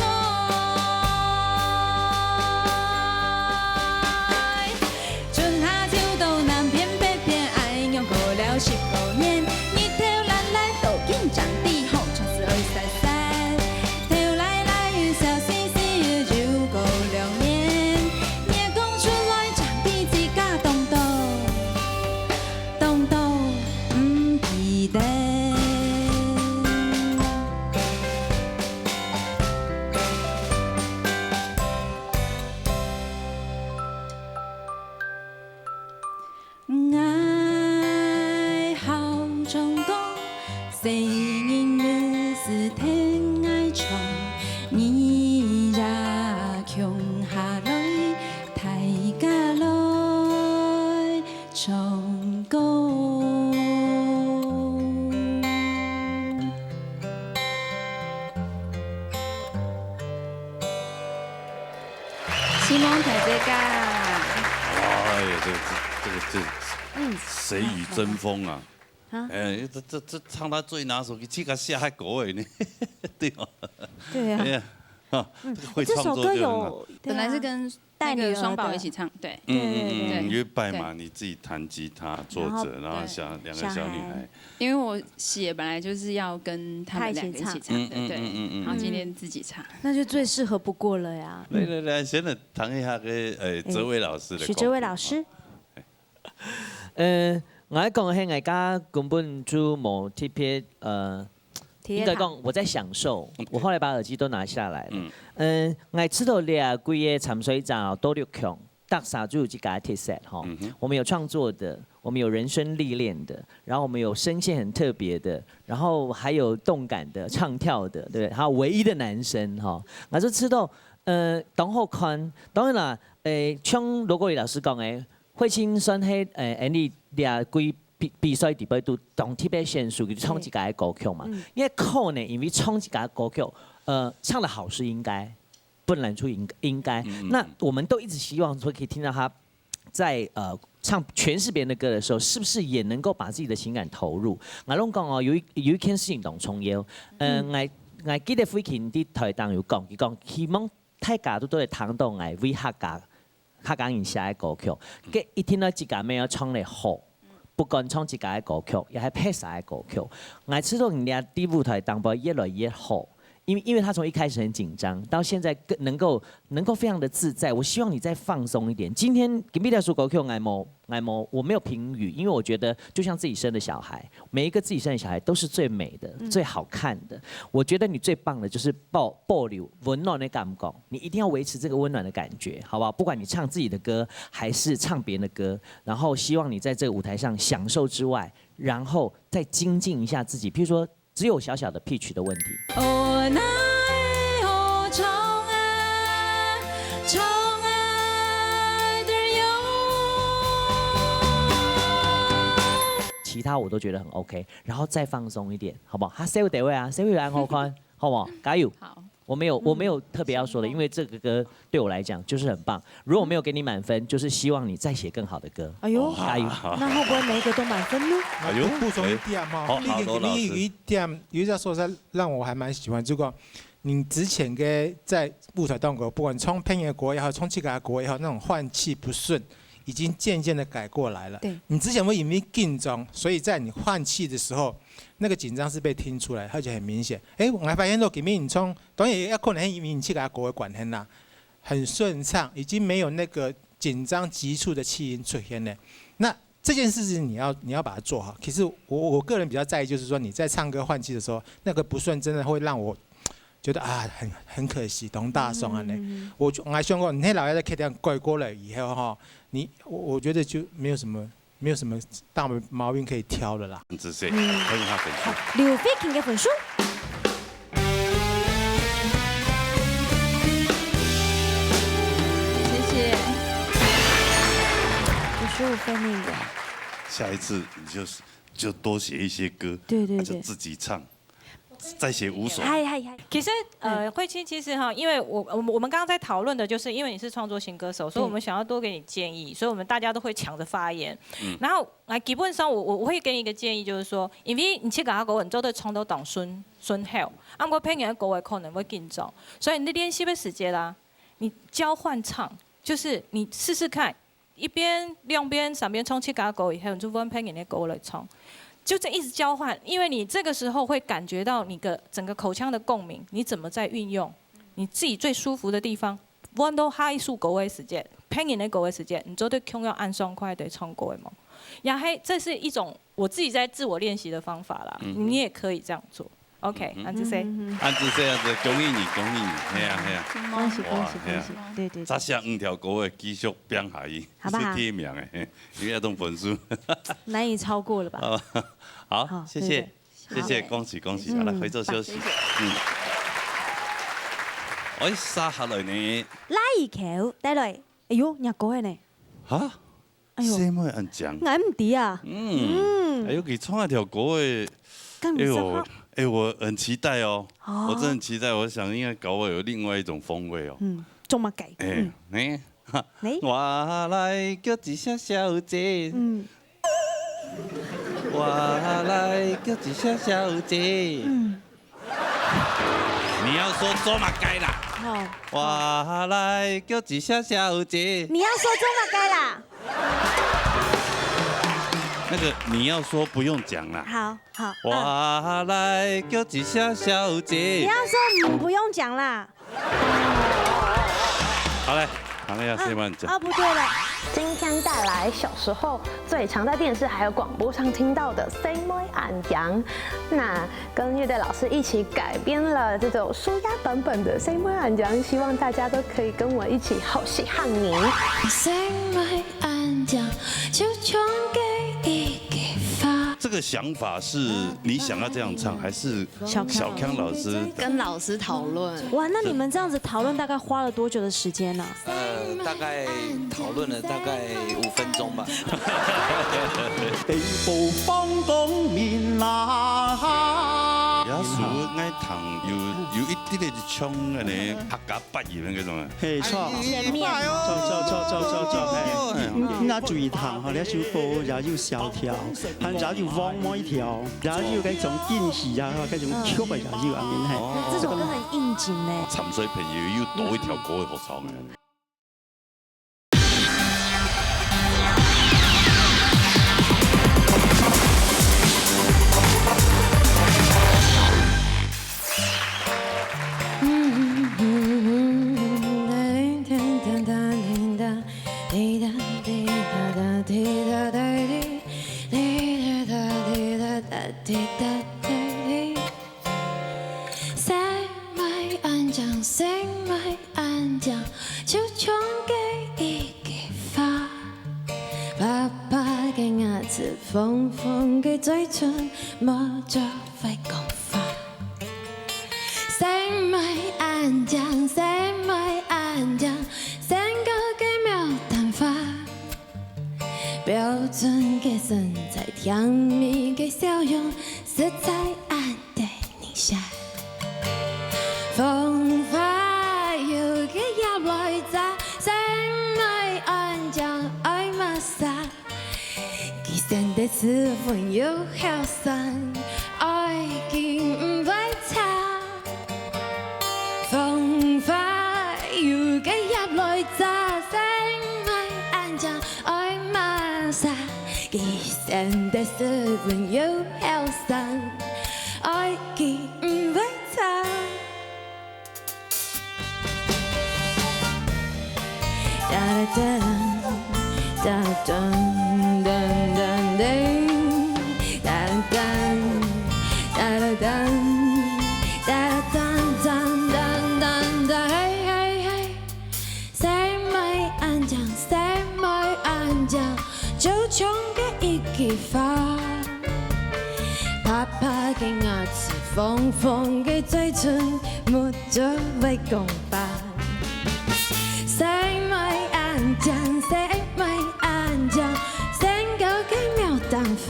細人女子天涯唱，你也共下來，大家來唱歌。希望大家。哎呀，這個，這個，這個，嗯，誰與爭鋒啊？啊？哎，這，這，這唱他最拿手，佢自家寫還歌誒呢，對嗎？對啊。哎呀，哈，嗯，這個會唱作就很好。這首歌有，對啊，本來是跟那個雙寶一起唱，帶女兒的。對。嗯，嗯，嗯，嗯，對。因為拜嘛，對。你自己彈吉他、作詞，然後，然後小，對，兩個小女孩。小孩。因為我寫本來就是要跟他們兩個一起唱的，她一起唱。嗯，嗯，對。嗯，嗯，嗯，嗯。然後今天自己唱。那就最適合不過了呀。來，來，來，先來聽一下該，呃，哎，哲偉老師的功夫。許哲偉老師。哎。 呃，𠊎講係𠊎家根本就無特別，呃，體驗感。應該講我在享受，OK。我後來把耳機都拿下來了。嗯。呃，𠊎知道這幾個參賽者哦，都六強，大家就有自家个特色哈。嗯哼。我們有創作的，我們有人生歷練的，然後我們有聲線很特別的，然後還有動感的、唱跳的，對不對？還有唯一的男生哈。𠊎就知道，呃，當好看。當然啦，誒，像羅國立老師講的， 慧卿算係，誒，恁呢這幾比，比賽裡背都當特別選手，佢唱自家个歌曲嘛。嗯。因為可能因為唱自家个歌曲，呃，唱得好是應該，本來就應，應該。嗯，嗯，嗯。那我們都一直希望說可以聽到她在，呃，唱，詮釋別人的歌的時候，是不是也能夠把自己的情感投入？𠊎攏講哦，有一，有一件事情當重要。呃，嗯。𠊎，𠊎記得慧卿在台頂有講，佢講希望大家都，都會聽到𠊎為客家 客家人寫个歌曲，該一定愛自家乜愛唱得好，不管唱自家个歌曲，也係別儕个歌曲。𠊎知道你這在舞台頂背越來越好，因為，因為他從一開始很緊張，到現在更能夠，能夠非常的自在。我希望你再放鬆一點。今天今晡日這首歌曲，𠊎無，𠊎無，我沒有評語，因為我覺得就像自己生的小孩，每一個自己生的小孩都是最美的、嗯。最好看的。我覺得你最棒的就是保，保留溫暖的感覺，你一定要維持這個溫暖的感覺，好不好？不管你唱自己的歌，還是唱別人的歌，然後希望你在這個舞台上享受之外，然後再精進一下自己。譬如說，只有小小的 pitch 的問題。哦，那愛好唱啊，唱啊，得喲。其他我都覺得很OK，然後再放鬆一點，好不好？他 sell 哪位啊？sell 有安好看，好不好？加油！好。我沒有，我沒有特別要說的，嗯。因為這個歌對我來講就是很棒。如果我沒有給你滿分，就是希望你再寫更好的歌。哎喲，哦，加油！那會不會每一個都滿分呢？哎喲，補充一點哈，哎，好，你，好，羅老師。你有一點，有一條說法讓我還蠻喜歡，就講你之前个在舞台當中，不管唱別人个歌也好，唱自家个歌也好，那種換氣不順，已經漸漸地改過來了。對。你之前會因為緊張，所以在你換氣的時候，那個緊張是被聽出來，而且很明顯。哎，我還發現到今晡日你唱，當然也有可能因為你自家个歌个關係啦，很順暢，已經沒有那個緊張急促的氣音出現了。那這件事情你要，你要把它做好。其實我，我個人比較在意，就是說你在唱歌換氣的時候，那個不順真的會讓我覺得啊，很，很可惜，當打爽恁呢。嗯。我就，我還想講，你那老爺的 K 店改過來以後哈，你，我，我覺得就沒有什麼，沒有什麼大毛病可以挑了啦。很仔細，嗯。看一下分數。劉慧卿个分數。謝謝。五十五分呢耶。下一次你就是，就多寫一些歌，對，對，啊，就，對。自己唱。 在寫五首。嗨，嗨，嗨。其實，呃，嗯。慧卿，其實哈，因為我，我們，我們剛剛在討論的就是，因為你是創作型歌手，所以我們想要多給你建議，對。所以我們大家都會搶著發言。嗯。然後，啊，基本上我，我，我會給你一個建議，就是說，因為你自家个歌，你做得唱到當順，順口，啊，毋過別人个歌可能會緊張，所以你練習个時節啦，你交換唱，就是你試試看， 一遍、兩遍、三遍唱自家个歌以後，你就換別人个歌來唱，就這一直交換，因為你這個時候會感覺到你的整個口腔的共鳴，你怎麼在運用你自己最舒服的地方。換到下一首歌个時節，別人个歌个時節，你做得共樣恁爽快个唱歌个無？也還，這是一種我自己在自我練習的方法啦，嗯哼。你也可以這樣做。 OK，嗯哼。恁仔細。嗯哼。恁仔細，恁仔細，恭喜你，恭喜你，係啊，係啊。恭喜，恭喜，哇，係啊。恭喜。對，對，對。再寫五條歌个繼續拚下去，好不好？係第一名个，嘿，你愛當分數。難以超過了吧？好，好，好，謝謝。對，對。謝謝，恭喜恭喜，好，來，嗯，回座休息。謝謝。嗯。哎，接下來呢？拉一口，帶來。哎喲，若高个呢？哈？哎喲。細妹恁靚。𠊎毋知啊。嗯。嗯。哎喲，佢唱一條歌誒。跟你說話。哎喲，哎，我很期待哦。哦。我真的很期待，我想應該搞不好有另外一種風味哦。嗯，做麼个？哎，嗯。哎，哈，哎。我來叫一聲小姐。嗯。 我來叫一聲小姐。嗯。你要說做麼个啦？哦。我來叫一聲小姐。你要說做麼个啦？那個你要說不用講啦。好，好，嗯。我來叫一聲小姐。你要說，嗯，不用講啦。 好嘞，唐麗亞，啊，細妹恁靚。啊，不對了。今天帶來小時候最常在電視還有廣播上聽到的細妹恁靚。那跟樂隊老師一起改編了這種舒壓版本的細妹恁靚，希望大家都可以跟我一起學習漢語。細妹恁靚，就像該一枝花。這個想法是你想要這樣唱，還是小康。小康老師的？跟老師討論。哇，那你們這樣子討論大概花了多久的時間呢？呃，大概討論了大概五分鐘吧。地步放光明啦。也係愛聽有，有一滴滴唱个呢，客家八音个那種啊。嘿，著。哎，前面。著，著，著，著，著，著，嘿。嗯，你愛注意聽吼，這首歌也有小調，還也有黃梅調。 然後又有該種驚喜啊，該種曲个也有啊，明顯。哦。這首歌很應景呢。陳水扁又，又多一條歌好唱个。細妹恁靚，細妹恁靚，就像該一枝花。白白个牙齒，紅紅个嘴唇，目珠會講話。細妹恁靚，細妹恁靚，生到个牡丹花。標準个身材，甜蜜个笑容，實在恁 得人惜。風花有个葉來摘，細妹恁靚愛麼儕？佢生得斯文又後生，愛佢毋會差。風花有个葉來摘，細妹恁靚愛麼儕？佢生得斯文又後生， 愛佢毋會差。噠啦噠啦，噠啦噔噔噔噔，噠啦噔，噠啦噔，噠啦噔噔噔噔，嘿嘿嘿。 細妹恁靚，細妹恁靚，就像該一枝花。白白个牙齒，紅紅个嘴唇，目珠會講話。細妹恁靚，細妹恁靚，生到个牡丹花。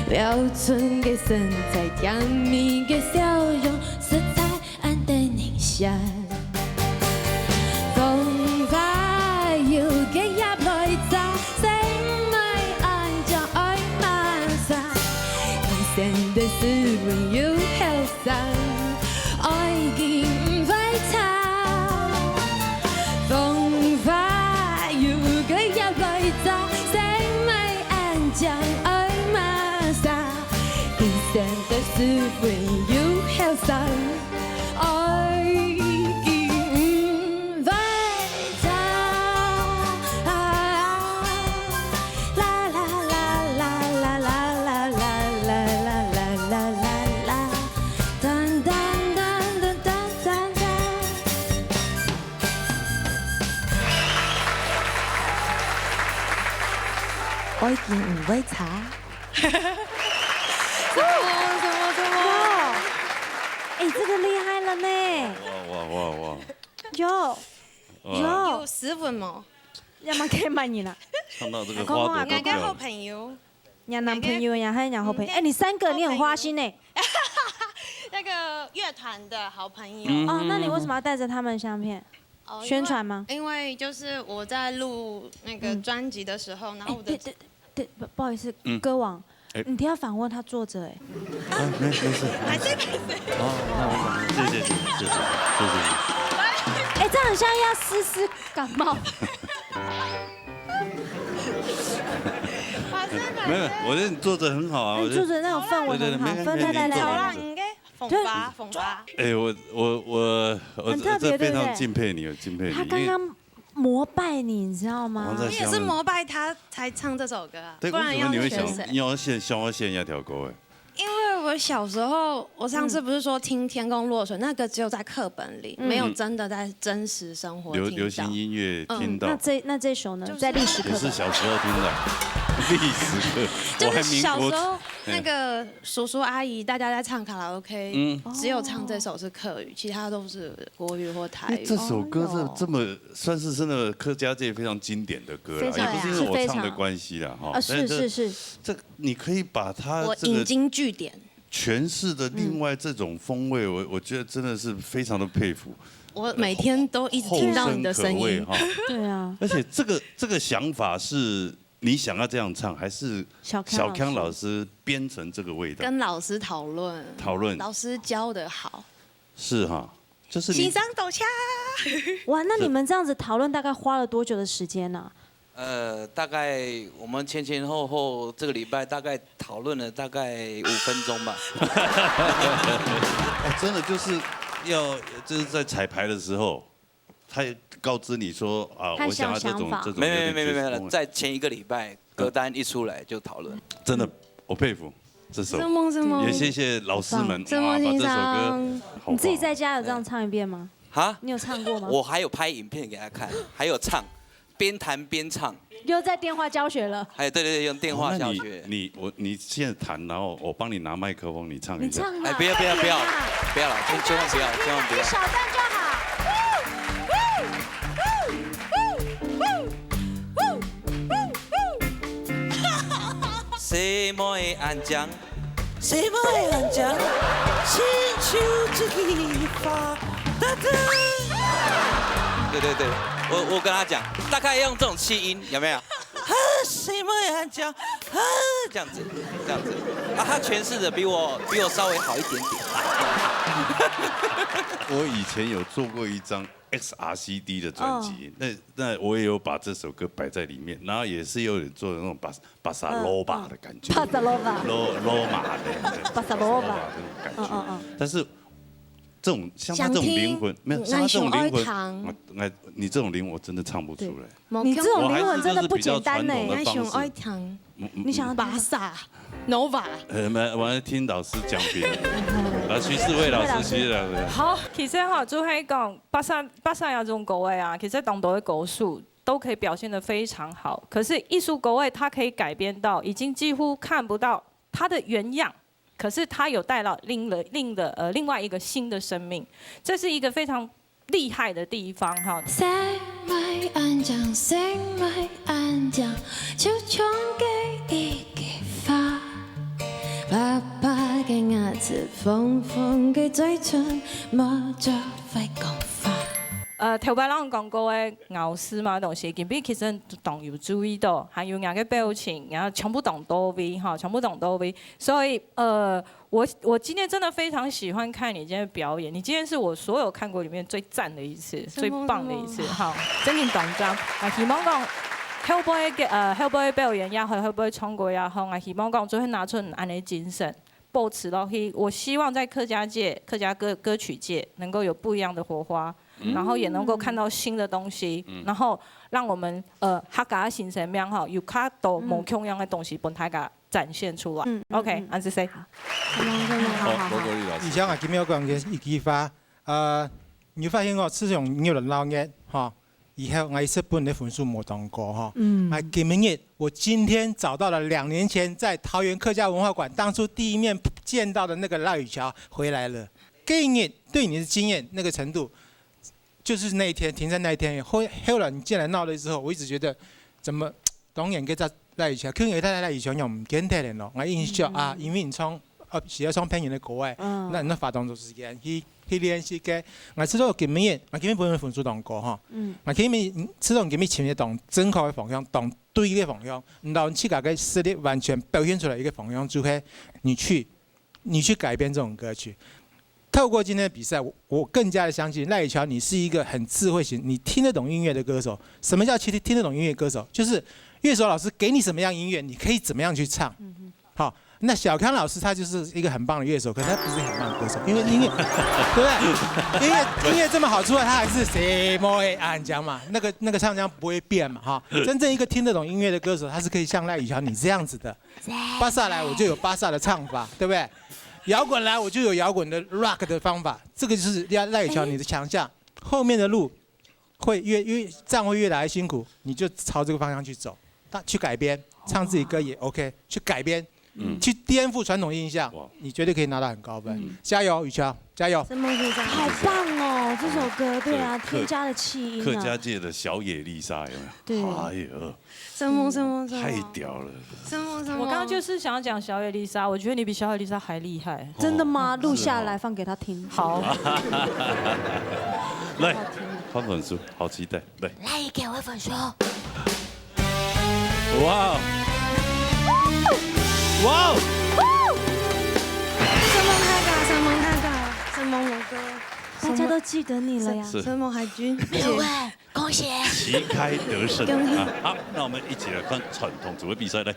標準个身材，甜蜜个笑容，實在 恁得人惜。風花有个葉來摘，細妹恁靚愛麼儕？佢生得斯文又後生，愛佢毋會差。風花有个葉來摘，細妹恁靚愛麼儕？佢生得斯文又後生， 愛佢毋會差。啦啦啦啦啦啦啦啦啦啦啦啦啦啦。噔噔噔噔噔噔噔。愛佢毋會差。什么什么？有，哎，这个厉害了呢。哇哇哇哇！有，哇。有。有十分吗？要么可以买你啦。唱到这个老公啊花朵都掉了。两个好朋友，你男朋友呀，还有你好朋友？哎，你三个，你很花心呢。那个乐团的好朋友。嗯哦，那你为什么要带着他们相片？哦宣传吗？因为因为就是我在录那个嗯专辑的时候，然后我的哎，对对对，不不好意思嗯，歌王哎，你听要访问他作者哎，啊，没没事，没事。哦，那我懂了，谢谢你，谢谢你，谢谢你。哎，这样很像要丝丝感冒。没有，我觉得你做的很好啊，我觉得。你作者那种氛围很好，对对对没氛围来来来没没好啦，来，应该风发风发。哎，我我我我很特别这非常对不对敬佩你，我敬佩你，他刚刚膜拜你，你知道吗因为？我在你也是膜拜他才唱这首歌啊，对，不然为什么你会想要选谁？你要献想要献一条歌哎？因为我小时候，我上次不是说听《天空落水》，那个只有在课本里，嗯没有真的在真实生活流听到。流行音乐嗯听到那，这那这首呢，就是在历史课本。也是小时候听的，历史课，我就是还民国小时候那个叔叔阿姨大家在唱卡拉 OK，嗯只有唱这首是客语，其他都是国语或台语。因为这首歌哦哟是这么算是真的客家界非常经典的歌了，非常也不是因为我唱的关系啦哈。啊，是但这是是，这你可以把它我这个引经据典，诠释的另外这种风味，我我觉得真的是非常的佩服，我每天都一直听到你的声音后生可畏。哈。对啊，而且这个这个想法是你想要这样唱，还是小康小康老师编成这个味道？跟老师讨论，讨论老师教的好，是哈，就是你欣赏抖恰。哇，那你们这样子讨论大概花了多久的时间呢？呃，大概我们前前后后这个礼拜大概讨论了大概五分钟吧。哦，真的就是要就是在彩排的时候，他也告知你说啊，他我想要这想想法种这种没没没没没没了，有点风味在前一个礼拜歌单一出来就讨论。真的，我佩服这首，什么什么？也谢谢老师们，哇，什么欣把这首歌赏？好你自己棒在家有这样唱一遍吗？哈，你有唱过吗？我还有拍影片给他看，还有唱，边弹边唱，又在电话教学了。还有对对对，用电话教学。那你你我你现在弹，然后我帮你拿麦克风，你唱一下。你唱嘛，哎，不要不要不要快点嘛不要了，千千万不要，千万不要。一小段就好。什么会安讲？什么会安讲？亲像一枝花，哒哒。对对对，我我跟他讲，大概要用这种气音，有没有？啊，什么会安讲？啊，这样子，这样子。啊，他诠释的比我比我稍微好一点点。我以前有做过一张 X R C D 的专辑，那那我也有把这首歌摆在里面，然后也是有点做那种巴巴萨罗巴的感觉，帕萨罗巴，罗罗马的巴萨罗巴那种感觉。嗯嗯嗯但是这种像他这种灵魂，没有像他这种灵魂，想要唱啊，哎，你这种灵魂我真的唱不出来。你这种灵魂真的不简单呢。我还是就是比较传统的你想爱听嗯嗯你想要巴萨、Nova，呃，没，我要听老师讲别的。啊，徐世伟老师，徐世伟老师。好，其实哈，就係講巴薩巴薩這種歌仔啊，其實當多的歌手都可以表現得非常好。可是一首歌仔，它可以改編到已經幾乎看不到它的原樣，可是它有帶到另了另的呃另外一個新的生命，這是一個非常厲害的地方哈。生命安靜，生命安靜，就像个一枝花，白白个牙齒，紅紅个嘴唇，無做會講話。呃，頭擺人講過个咬字嘛，東西，今晡其實當有注意到，還有人个表情，然後全部當到位哈，全部當到位。所以呃，我我今天真的非常喜歡看你今天的表演，你今天是我所有看過裡面最讚的一次，最棒的一次哈，真正當讚。啊，希望講後背个呃後背表演也好，後背唱歌也好，啊，希望講做得拿出恁樣个精神。保持落去，我希望在客家界、客家歌歌曲界能夠有不一樣的火花，然後也能夠看到新的東西，然後讓我們呃客家新生命哈，有較多無共樣的東西分大家展現出來。嗯 OK，安子 say，好，罗国立老師以。前啊，今日講个一枝花，呃，你發現哦，自從你有人鬧熱，哈，以後𠊎一直分你分數無當高哈。嗯。啊，今日我今天找到了兩年前在桃園客家文化館當初第一面見到的那個賴雨喬回來了。今日對你的經驗那個程度，就是那一天，停在那一天。後，後來你進來鬧了之後，我一直覺得怎麼當然跟在賴雨喬，可能在賴雨喬有毋見得了咯。我印象啊，因為你唱，呃，寫唱朋友的歌哎，嗯。那，那花當多時間去，去練習个。我知道今日，我今日不能分數當高哈。嗯。我今日知道今日尋一當正確的方向，當對的方向，然後自家个實力完全表現出來一個方向，就係你去，你去改編這種歌曲。透過今天的比賽，我，我更加的相信賴雨喬，你是一個很智慧型，你聽得懂音樂的歌手。什麼叫其實聽得懂音樂歌手？就是樂手老師給你什麼樣音樂，你可以怎麼樣去唱。好，那小康老師他就是一個很棒的樂手，可是他不是一個很棒的歌手，因為音樂，對不對？音樂，音樂這麼好出來，他還是誰摸黑啊？你講嘛，那個，那個唱腔不會變嘛，哈。真正一個聽得懂音樂的歌手，他是可以像賴雨喬你這樣子的。巴薩來我就有巴薩的唱法，對不對？搖滾來我就有搖滾的 rock 的方法，這個就是要賴雨喬你的強項。後面的路會越，越，這樣會越來越辛苦，你就朝這個方向去走。他去改編，唱自己歌也 OK，去改編，嗯。去顛覆傳統印象，哇。你絕對可以拿到很高分。嗯。加油，雨喬，加油！承蒙先生，好棒哦，這首歌，對啊，這個客，添加了氣音啊。客家界的小野麗莎有沒有？對。哎呦，承蒙，承蒙，承蒙。太屌了。承蒙，承蒙。我剛剛就是想要講小野麗莎，我覺得你比小野麗莎還厲害。真的嗎？哦。錄下來放給他聽。好。來，看分數，好期待。來。來，給我分數。 哇哦！哇哦！承蒙大家，承蒙大家，承蒙我哥，大家都記得你了呀。是。承蒙海軍姐。各位，恭喜！旗開得勝啊！好，那我們一起來看傳統組的比賽，來。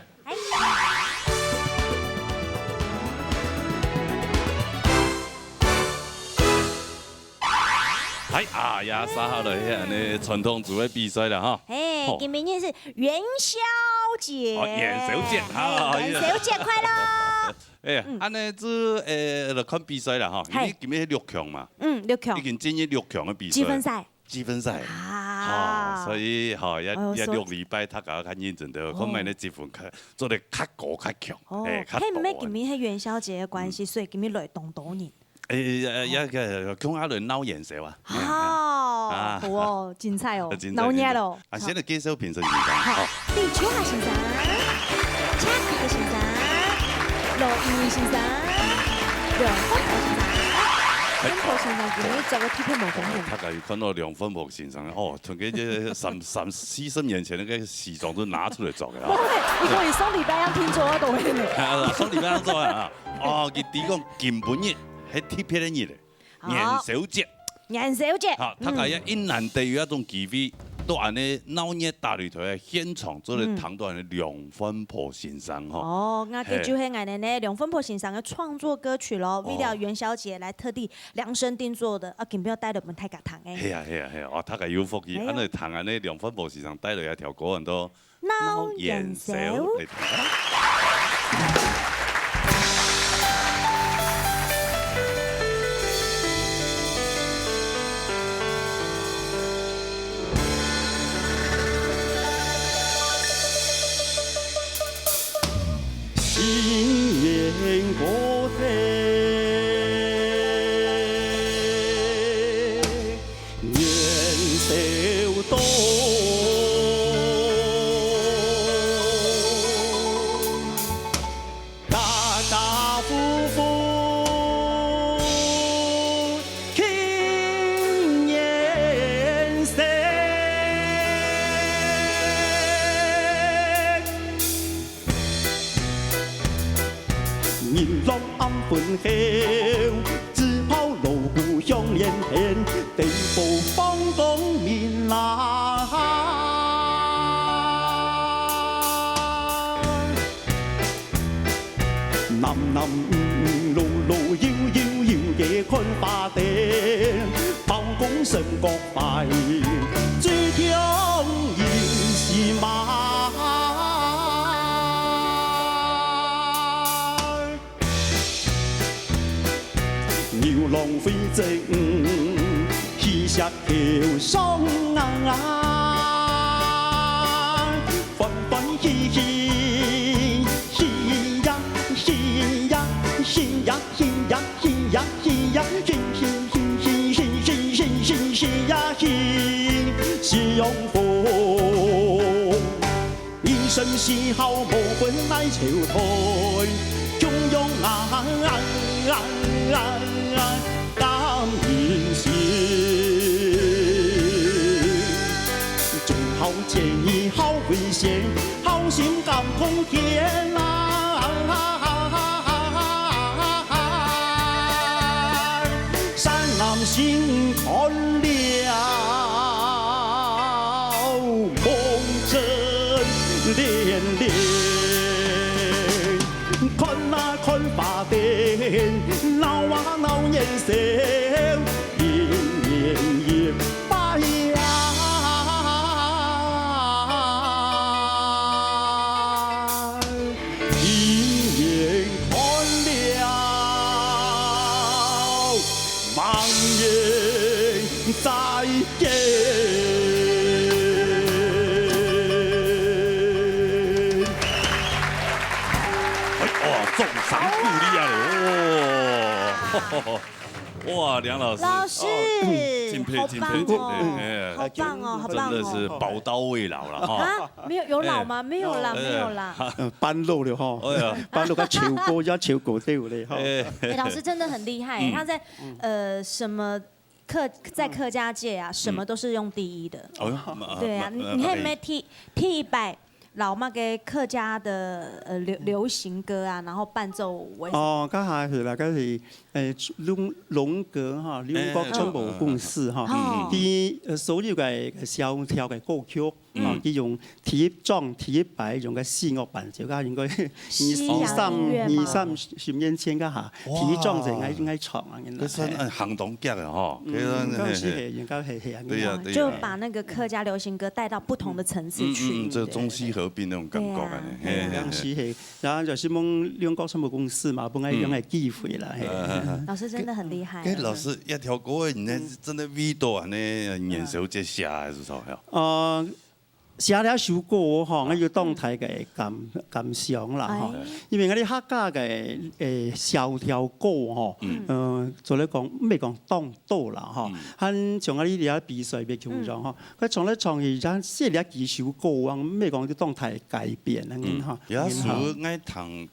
嗨啊，也煞下來，係恁呢傳統組个比賽了哈。嘿，好。今晡日係元宵節。哦，元宵節，好，嘿，元宵節快樂。哎呀，嗯。恁呢，這，呃，來看比賽了哈，因為今晡日六強嘛，嗯，六強。已經進入六強个比賽。積分賽。積分賽。啊。哦，所以，吼，也，哎喲，也六禮拜，大家較認真个，哦。看覓个積分較，做得較高較強，哦，哎，較大。係毋係今晡日係元宵節个關係，嗯。所以今晡日來當多人？ 誒，呃，也，也，共下來鬧元宵啊。好，啊。好哦，精彩哦，精彩，鬧熱哦。精彩。啊，先來介紹評審先生，好。好，李秋華先生、Jack先生、羅一鳴先生、梁煥博先生。哎。梁煥博先生今晡日著个特別無公平。大家有看到梁煥博先生哦，同个這三，三四十年前那個西裝都拿出來著个啊。不會，你可以上禮拜樣定做啊，都會呢。啊，上禮拜樣做啊。 哦，佢提供今晡日係特別个日仔，好。元宵節。元宵節。好，大家也，嗯。也難得有一種機會，到恁呢鬧熱大擂台个現場，做得聽到恁呢梁煥博先生吼。哦，該這就係𠊎等呢梁煥博先生个創作歌曲咯，哦。為了元宵節來特地量身定做个，啊，今晡日帶來分大家聽个。係啊，係啊，係啊，哦，大家有福氣，哎喲。恁呢聽恁呢梁煥博先生帶來一條歌，很多 鬧元宵。鬧元宵。新年過節， 元宵到，家家戶戶慶元宵。 牛郎暗分後，紙炮鑼鼓響連天，地府放光明啦。男男女女，老老幼幼，有个看花燈，包公升角 拜，最重要是嘛。牛郎飞正，喜鹊桥上啊。也去是用风。人生是好无分来愁嘆，穷用啊，感恩心。种好田，好为先，好心甘空田啊。 山南星看了梦真连连，看啊看花灯，闹啊闹年宵，一年一拜呀。 一年看了，望年再见。哎，哇，掌聲鼓勵啊！哦，哇，梁老師，老師，哦，敬佩，好棒哦，敬佩，敬佩，哎，好棒哦，好棒哦。真的是寶刀未老了哈。啊，没有，有老吗？哎，没有啦，哎，没有啦。嗯，半路了哈，哎呀，半路个求过，要求过对不对哈？哎，哎，老师真的很厉害，嗯，他在，呃，什么客，在客家界啊，什么都是用第一的。哦，对啊，你，你还没第，第一百 老么个客家的，呃，流，流行歌啊，然后伴奏为什么？哦，該下係啦，該係，誒，龍，龍哥哈，龍哥唱片公司哈，哎，哎，哎，哎。佢，呃，所有个，个小調个歌曲，哈，嗯。佢用第一張、第一擺用个西樂伴奏，該應該二，西洋音樂嘛。二三，二三十年前該下，哇。第一張就應該，應該唱啊，應該。該算，哎，行動劇啊，吼。嗯，該算，該係，嘿，嘿。應該係，係啊，對呀，對呀。就把那個客家流行歌帶到不同的層次去。嗯，嗯，嗯，這中西合 併那種感覺啊，對啊，嘿，嘿，嘿。當時係，然後就希望兩個唱片公司嘛，分𠊎有恁个機會啦，嘿。嗯。老師真的很厲害。哎，老師，一條歌，你真的為到恁呢，年宵節寫還係啥呀？呃，寫了首歌吼，𠊎有當大个感，感想啦吼。哎。因為𠊎兜客家个，誒，小調歌吼，嗯。呃，做來講，毋係講當 多啦吼，嗯。還像𠊎這比賽別共樣吼，嗯。佢唱來唱去，像寫了幾首歌啊，毋係講就當大改變恁樣吼，嗯。也屬於恁樣吼。𠊎聽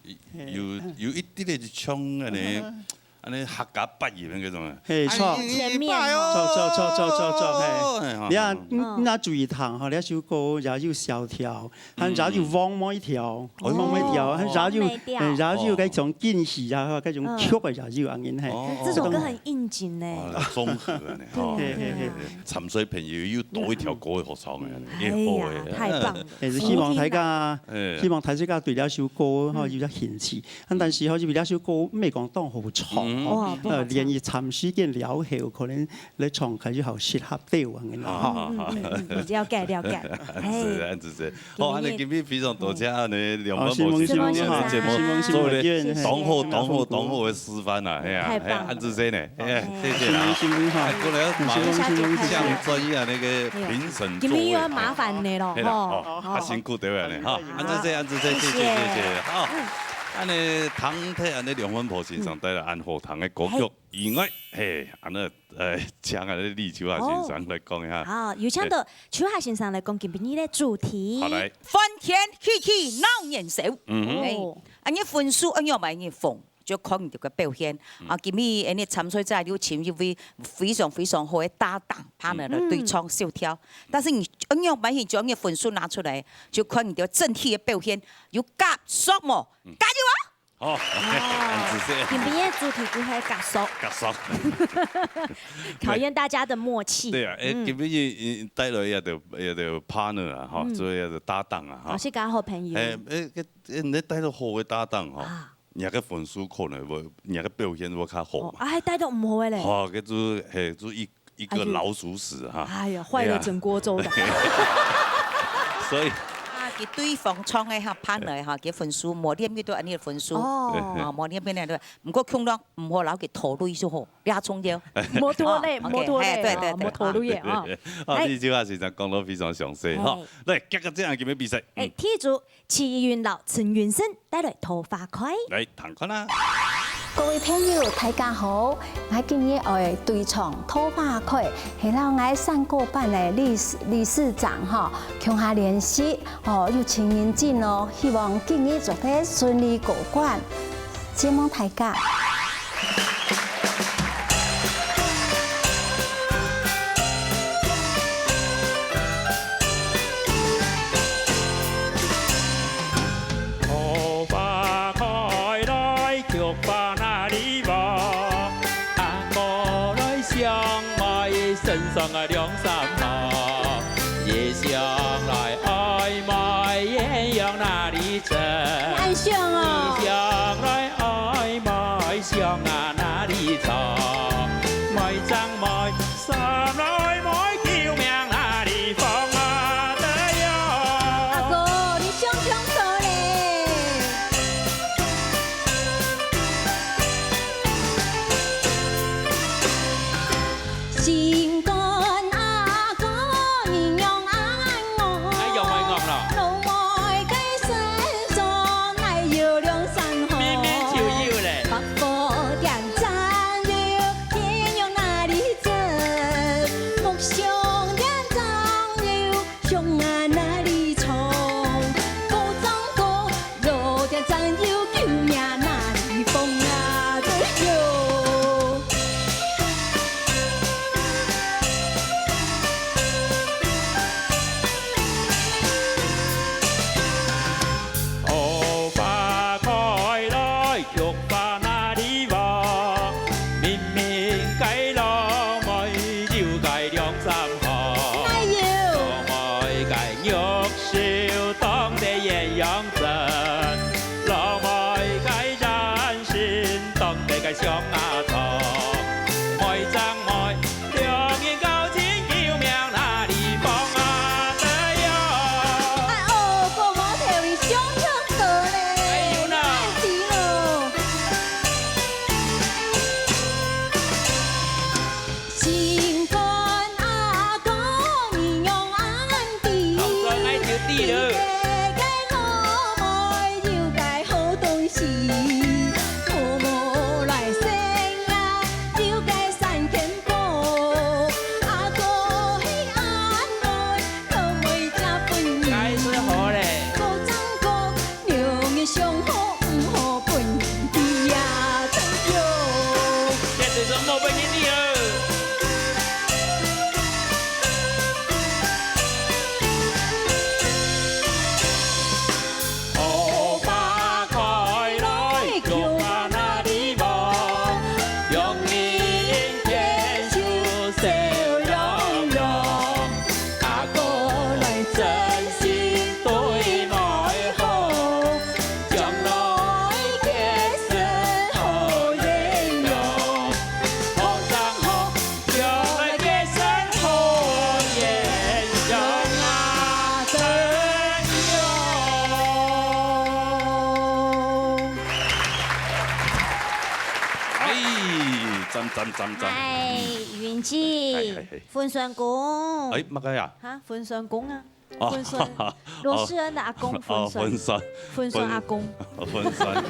有，嘿。有一滴个像恁呢，嗯。恁呢客家八音个該種啊。嘿，著。哎，前面哦。著，著，嘿。哎，你看，嗯。你若注意聽吼，這首歌也有小調， 還有黃梅調，嗯。黃梅調，哦。還有，黃梅調。嗯，還有該種京戲啊，該種曲个也有恁樣，嘿。哦。這首歌很應景呢。哦，綜合个呢，吼。對，對，對。參賽朋友又多一條歌好唱个，嗯。也好个。哎呀，太棒了。也係希望大家，好聽啊。哎。希望大家對這首歌，吼，嗯。有點興趣。啊，但是吼，因為這首歌毋係講當好唱，嗯。吼，哇，不好唱。呃，練一長時間了後，可能 來唱開就好適合對方个啦，吼。啊，嗯，嗯，嗯，嗯，了解，了解。係，嘿。恁仔細。哦，恁呢今日非常多謝恁呢兩位博士上節目，做一個當好、當好、當好个示範啊，係啊，太棒了。係，恁仔細呢，係，謝謝啦。新聞，新聞，哈。哎，過來馬上向專業那個評審座位。今日又要麻煩你了，係啦，吼。哦，啊，辛苦各位呢，哈，恁仔細，恁仔細，謝謝，謝謝。謝謝，謝謝。好，嗯。恁呢，唐太恁呢兩位博士上帶來恁好聽个歌曲。嘿。 以外，嘿，恁呢，呃，請恁呢李秋霞先生來講一下。哦。好，有請到秋霞先生來講今晡日个主題。好，來。歡天喜氣鬧年宵。嗯哼。哎，哦。恁呢分數，恁樣嘛，恁樣分，就看你个表現。嗯。啊，今日恁呢參賽者有請一位非常非常好个搭檔，partner來對唱小調。嗯。但是你恁樣嘛，你將你分數拿出來，就看你个整體个表現有合適無？嗯。加油啊！ 好，哦，恁仔細。今晡日个主題就係合適。合適。考驗大家的默契。對啊，哎，嗯。今晡日，嗯，帶來一個，一個partner啊，吼，嗯。做一個搭檔啊，吼。哦，係个好朋友。哎，哎，哎，你帶到好个搭檔吼，啊。你个分數可能會，你个表現會較好嘛。哦，啊，還帶到毋好个咧。吼，該就，嘿，就一 一個老鼠屎哈。哎呀，壞了整鍋粥的。哎呀。所以啊，佢對方唱个哈，partner哈，佢分數，無連續都恁呢分數。哦。啊，無連續恁呢，毋過共樣毋好摎佢拖累就好，比較重要。無拖累，哦，OK，無拖累，嘿，對，對，對，哦，無拖累啊。啊，哎。你這下先生講到非常詳細哈。哎。來，結果這樣，今日比賽，哎，嗯。第一組，齊雲摎陳雲生帶來《桃花開》。來，聽看啦。各位朋友，大家好！𠊎今日愛對唱《桃花開》，係摎𠊎山歌班个理事、理事長吼，共下練習，吼，又盡認真哦，希望今日做得順利過關。承蒙大家。 桃花開來，菊花哪裡無？阿哥來相會，身上啊兩三好。夜想來愛妹，豔陽哪裡出？恁想哦。夜想來愛妹，想啊哪裡藏？妹正妹， 三來妹，救命哪裡放啊得喲？阿哥，你想唱歌咧？心肝阿哥，你仰恁戇？哎，仰會戇咯？老妹个身上哪有兩三好？明明就有咧。 百貨店站有，豔陽哪裡出？木匠店站有，香啊哪裡藏？高站高，藥店站有，救命哪裡放啊得喲？ 桃花開來，菊花哪裡無？明明該老妹有該兩三好。哎喲！老妹該玉手當得鴛鴦針，老妹該髯繩當得該象牙鑿。妹正妹， 兩人交情，救命哪裡放啊得喲？啊哦，哥無頭，你想唱歌咧，哎喲哪！愛死咯！心肝阿哥，你仰恁知？當作愛就知了。 該係好咧。這就係無分人知哦。 哎，讚讚讚讚！哎，雲姐，哎，哎，哎。分算公。哎，麼个呀？哈，分算公啊。哦。分算，羅世恩的阿公分算。哦，分算。分算阿公。分，哦，分算。哎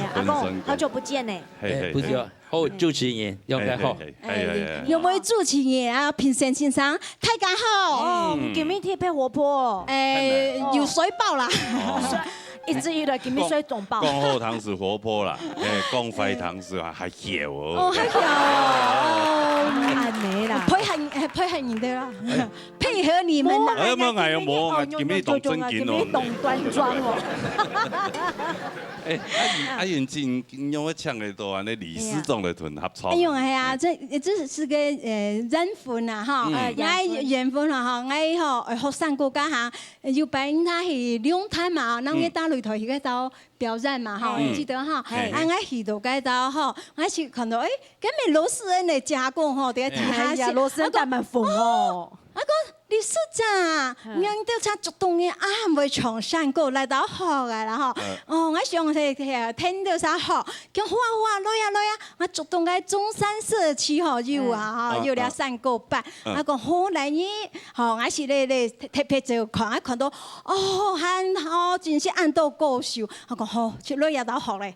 呀，阿公，分算公。好久不見呢。嘿，嘿，哎，不久。嘿。 好，主持人，用得好。嘿，嘿，嘿，哎，哎，哎，哎。有位主持人啊，評審先生，大家好。哦，嗯。今日特別活潑。哎，有睡飽啦。哦。一直以來，今日睡當飽。講，講好聽是活潑啦，哎，講壞聽是還，還噭哦。哦，還噭哦。哦，恁呢啦。配合，哎，配合你的啦。哎。配合你們啦。哎，無，哎，無，哎，今日當正經哦。今日當端莊哦。哎，阿云，阿云，今，今日我請來到恁呢理事長來同合唱。哎喲，哎呀，這，這是個，呃，緣分啊，哈。嗯。哎，緣分啊，哈，哎，吼，呃，學生國家哈，有擺佢去龍潭嘛，然後佢打擂台，佢去到表演嘛，哈，嗯。記得哈。嘿。啊，𠊎去到該搭吼，𠊎去看到，哎，該面羅世恩个家公吼，在該地下室。哎呀，羅世恩還蠻紅哦。啊，講， 理事長，嗯。𠊎兜車竹東个啊，會唱山歌來到學个啦吼。嗯。哦，𠊎想係，係，聽到啥好，講好啊好啊，來啊來啊，𠊎竹東个中山社區吼，有啊，嗯，吼，有這山歌班。嗯。嗯。啊，講好來呢，吼，𠊎是咧，咧，特，特別走看，啊，看到，哦，還好，真是恁多歌手。啊，講好，去來啊，到學咧。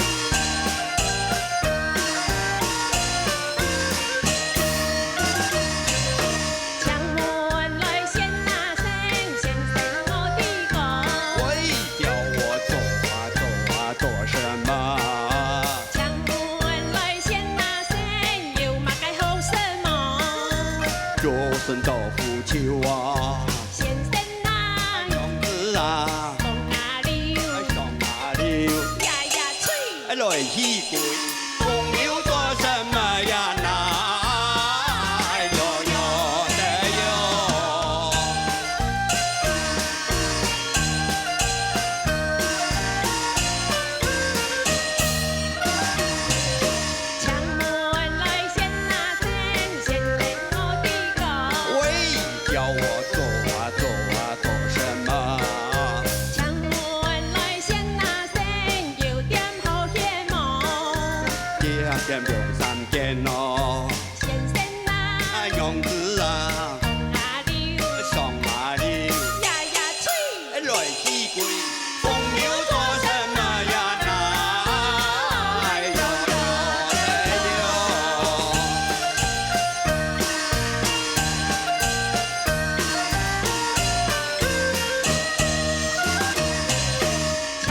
做神做虎手啊，先生啊，娘子啊，公啊溜，上啊溜，呀呀吹，哎，來起鬼，风流做什么呀？那，哎呦呦的呦。 请问来先啊先，先生我的讲。喂，叫我做啊做啊做什么？请问来先啊先，有点好闲无？一点两三件哦。先生啊，啊，娘子啊，风啊溜，上啊溜，呀呀吹，来起鬼。 风流做什么呀？那，哎呦呦，哎呦。请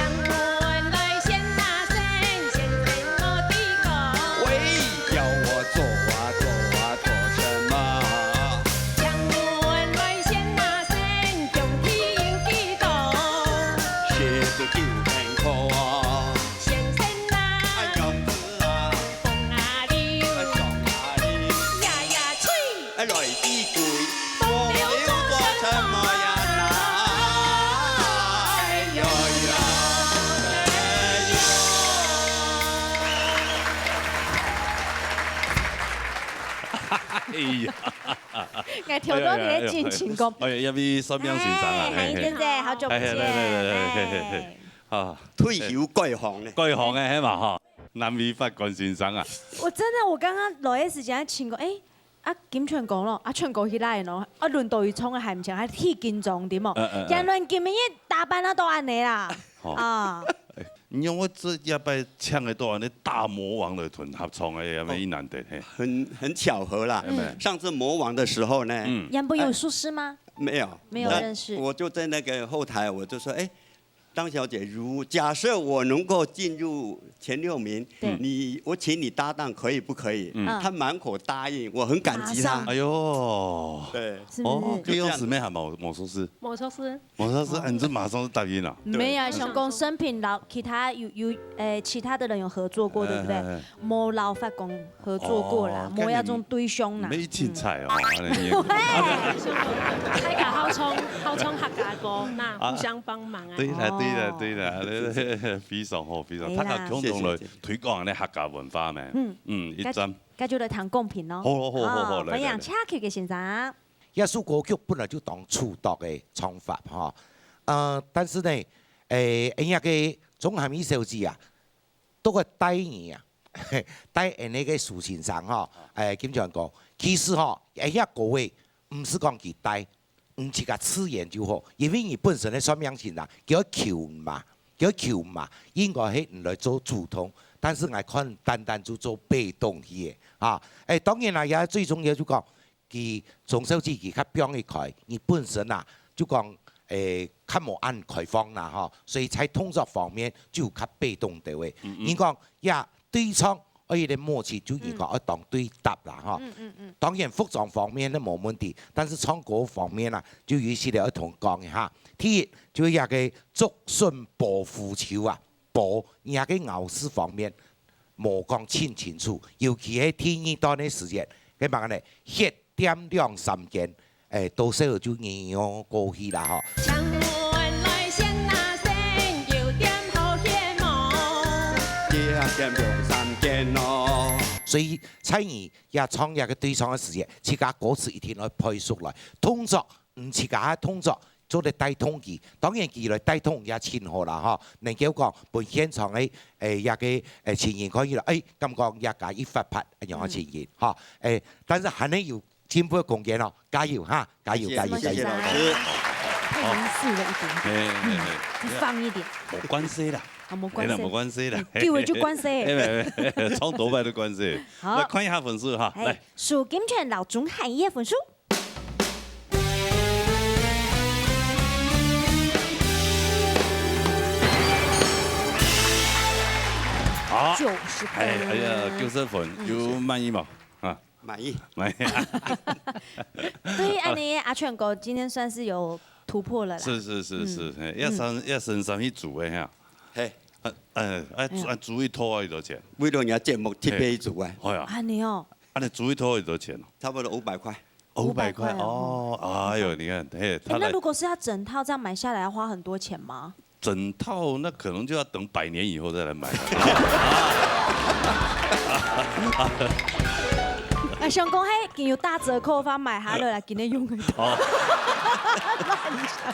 问来先啊先，先生我的讲。喂，叫我做啊做啊做什么？ 请问来先啊先，兄弟有几多？四十九千箍啊。先生啊，啊，娘子啊，风啊溜，啊，上啊溜，呀呀吹，啊，来比鬼，风流做什么呀？那，哎呦呦，哎呦。 哎呀，𠊎頭腦裡咧進行講，哎呀，哎呀，哎呀，這位算命先生啊，哎，嘿，嘿。韓怡姐姐，好久不見，哎，來，來，來，來，嘿，嘿，嘿。哎。啊，退休改行咧。改行个，嘿嘛吼，南美法官先生啊。我真的，我剛剛來的時間在請講，哎，啊，金泉講咯，啊，全國起來咯，啊，輪到佢唱个還毋像，還忒緊張，對無？嗯，嗯，嗯。楊倫今日打扮到都恁呢啦，哦。啊。 你看𠊎這一擺請个到恁呢大魔王來同合唱个，也蠻難得嘿。很，很巧合啦。嗯。上次魔王的時候呢，嗯。楊本有熟識嗎？沒有。沒有認識。那我就在那個後台，我就說，哎，當小姐，如，假設我能夠進入前六名，對。你，我請你搭檔可以不可以？嗯。他滿口答應，我很感激他。馬上。哎喲。對。是不是？哦，這樣姊妹還無，無熟識。無熟識。 我說是，啊，你這馬上就答應了？沒有，想講生平老其他有，有，呃，其他的人有合作過，對不對？哎，哎，哎。無摎法官合作過啦，哦，無那種對象啦。你們一起踩哦，嗯。哎，大家好唱，好唱客家歌，那互相幫忙啊。對啦，對啦，哦。對啦，非常好，非常好。哎呀。大家共同來推廣咱客家文化嘛。謝謝，謝謝。嗯。嗯，一站。該，該就來談公平咯。好，好，好，好，好，哦，來，來，來。歡迎車曲个先生。 這首歌曲本來就當粗俗个唱法吼。呃，但是呢，誒，𠊎个鍾涵怡小姐啊，都會帶你啊，帶𠊎个蘇先生吼，誒，金泉講，其實吼，誒，這歌誒，毋使講佢帶，你自家自然就好，因為你本身个算命先生，佢愛求嘛，佢愛求嘛，應該係你來做主動，但是𠊎看單單就做被動去个，哈。誒，當然啦，也最重要就講， 佢鍾小姐佢較放得開，佢本身啊，就講，誒，較無恁開放啦吼，所以在動作方面就較被動个位。嗯，嗯。人講，呀，對唱愛有一個默契，就人講，嗯。愛當對答啦吼。嗯，嗯，嗯。當然服裝方面都無問題，但是唱歌方面啊，就有一些愛同講一下。第一，就係該个竹筍保護手啊， 保，你个咬字方面無講清清楚，尤其係第二段个時節，該麼个呢，一點兩三間，誒，多少就硬過去啦吼。請問來先啊先，有點好歇無？一點兩三間哦。所以在你也唱這个對唱个時節，自家歌詞一定愛背熟來，動作，嗯，自家个動作 做得帶動佢。當然佢來帶動也盡好啦吼，能夠講分現場个，誒，這个，誒，情形看起來，誒，感覺也加一發發恁樣个情形，嗯。吼。誒，但是還係有進步个空間哦，加油哈，加油，謝謝，加油，加油。謝謝老師。太嚴肅了一點點。哎，哎，哎。嗯，再放一點。無關係啦。啊，無關係。哎，無關係啦。嗯，對，我就關係。哎，哎，哎，唱多擺都關係。好。來看一下分數哈，哎，來。蘇金泉摎鍾涵怡个分數。 好。九十分。哎，哎呀，九十分，嗯，有滿意無？啊。滿意。滿意。對，恁呢阿全哥今天算是有突破了啦。是，是，是，是，嗯。嘿，也算，嗯。也算上去煮个哈。嘿。呃，呃，啊，煮，哎呀。啊，煮一套要幾多錢？為了你的節目特別煮啊。嘿。哎呀。恁呢哦。恁呢煮一套要幾多錢哦？差不多五百塊。哦，五百塊哦。五百塊哦，哎喲，你看，嘿，他來。哎，那如果是要整套這樣買下來，要花很多錢嗎？ 整套那可能就要等百年以後再來買了。哎，想講，嘿，已經有打折扣，方買下來，今天用个。哦。亂講。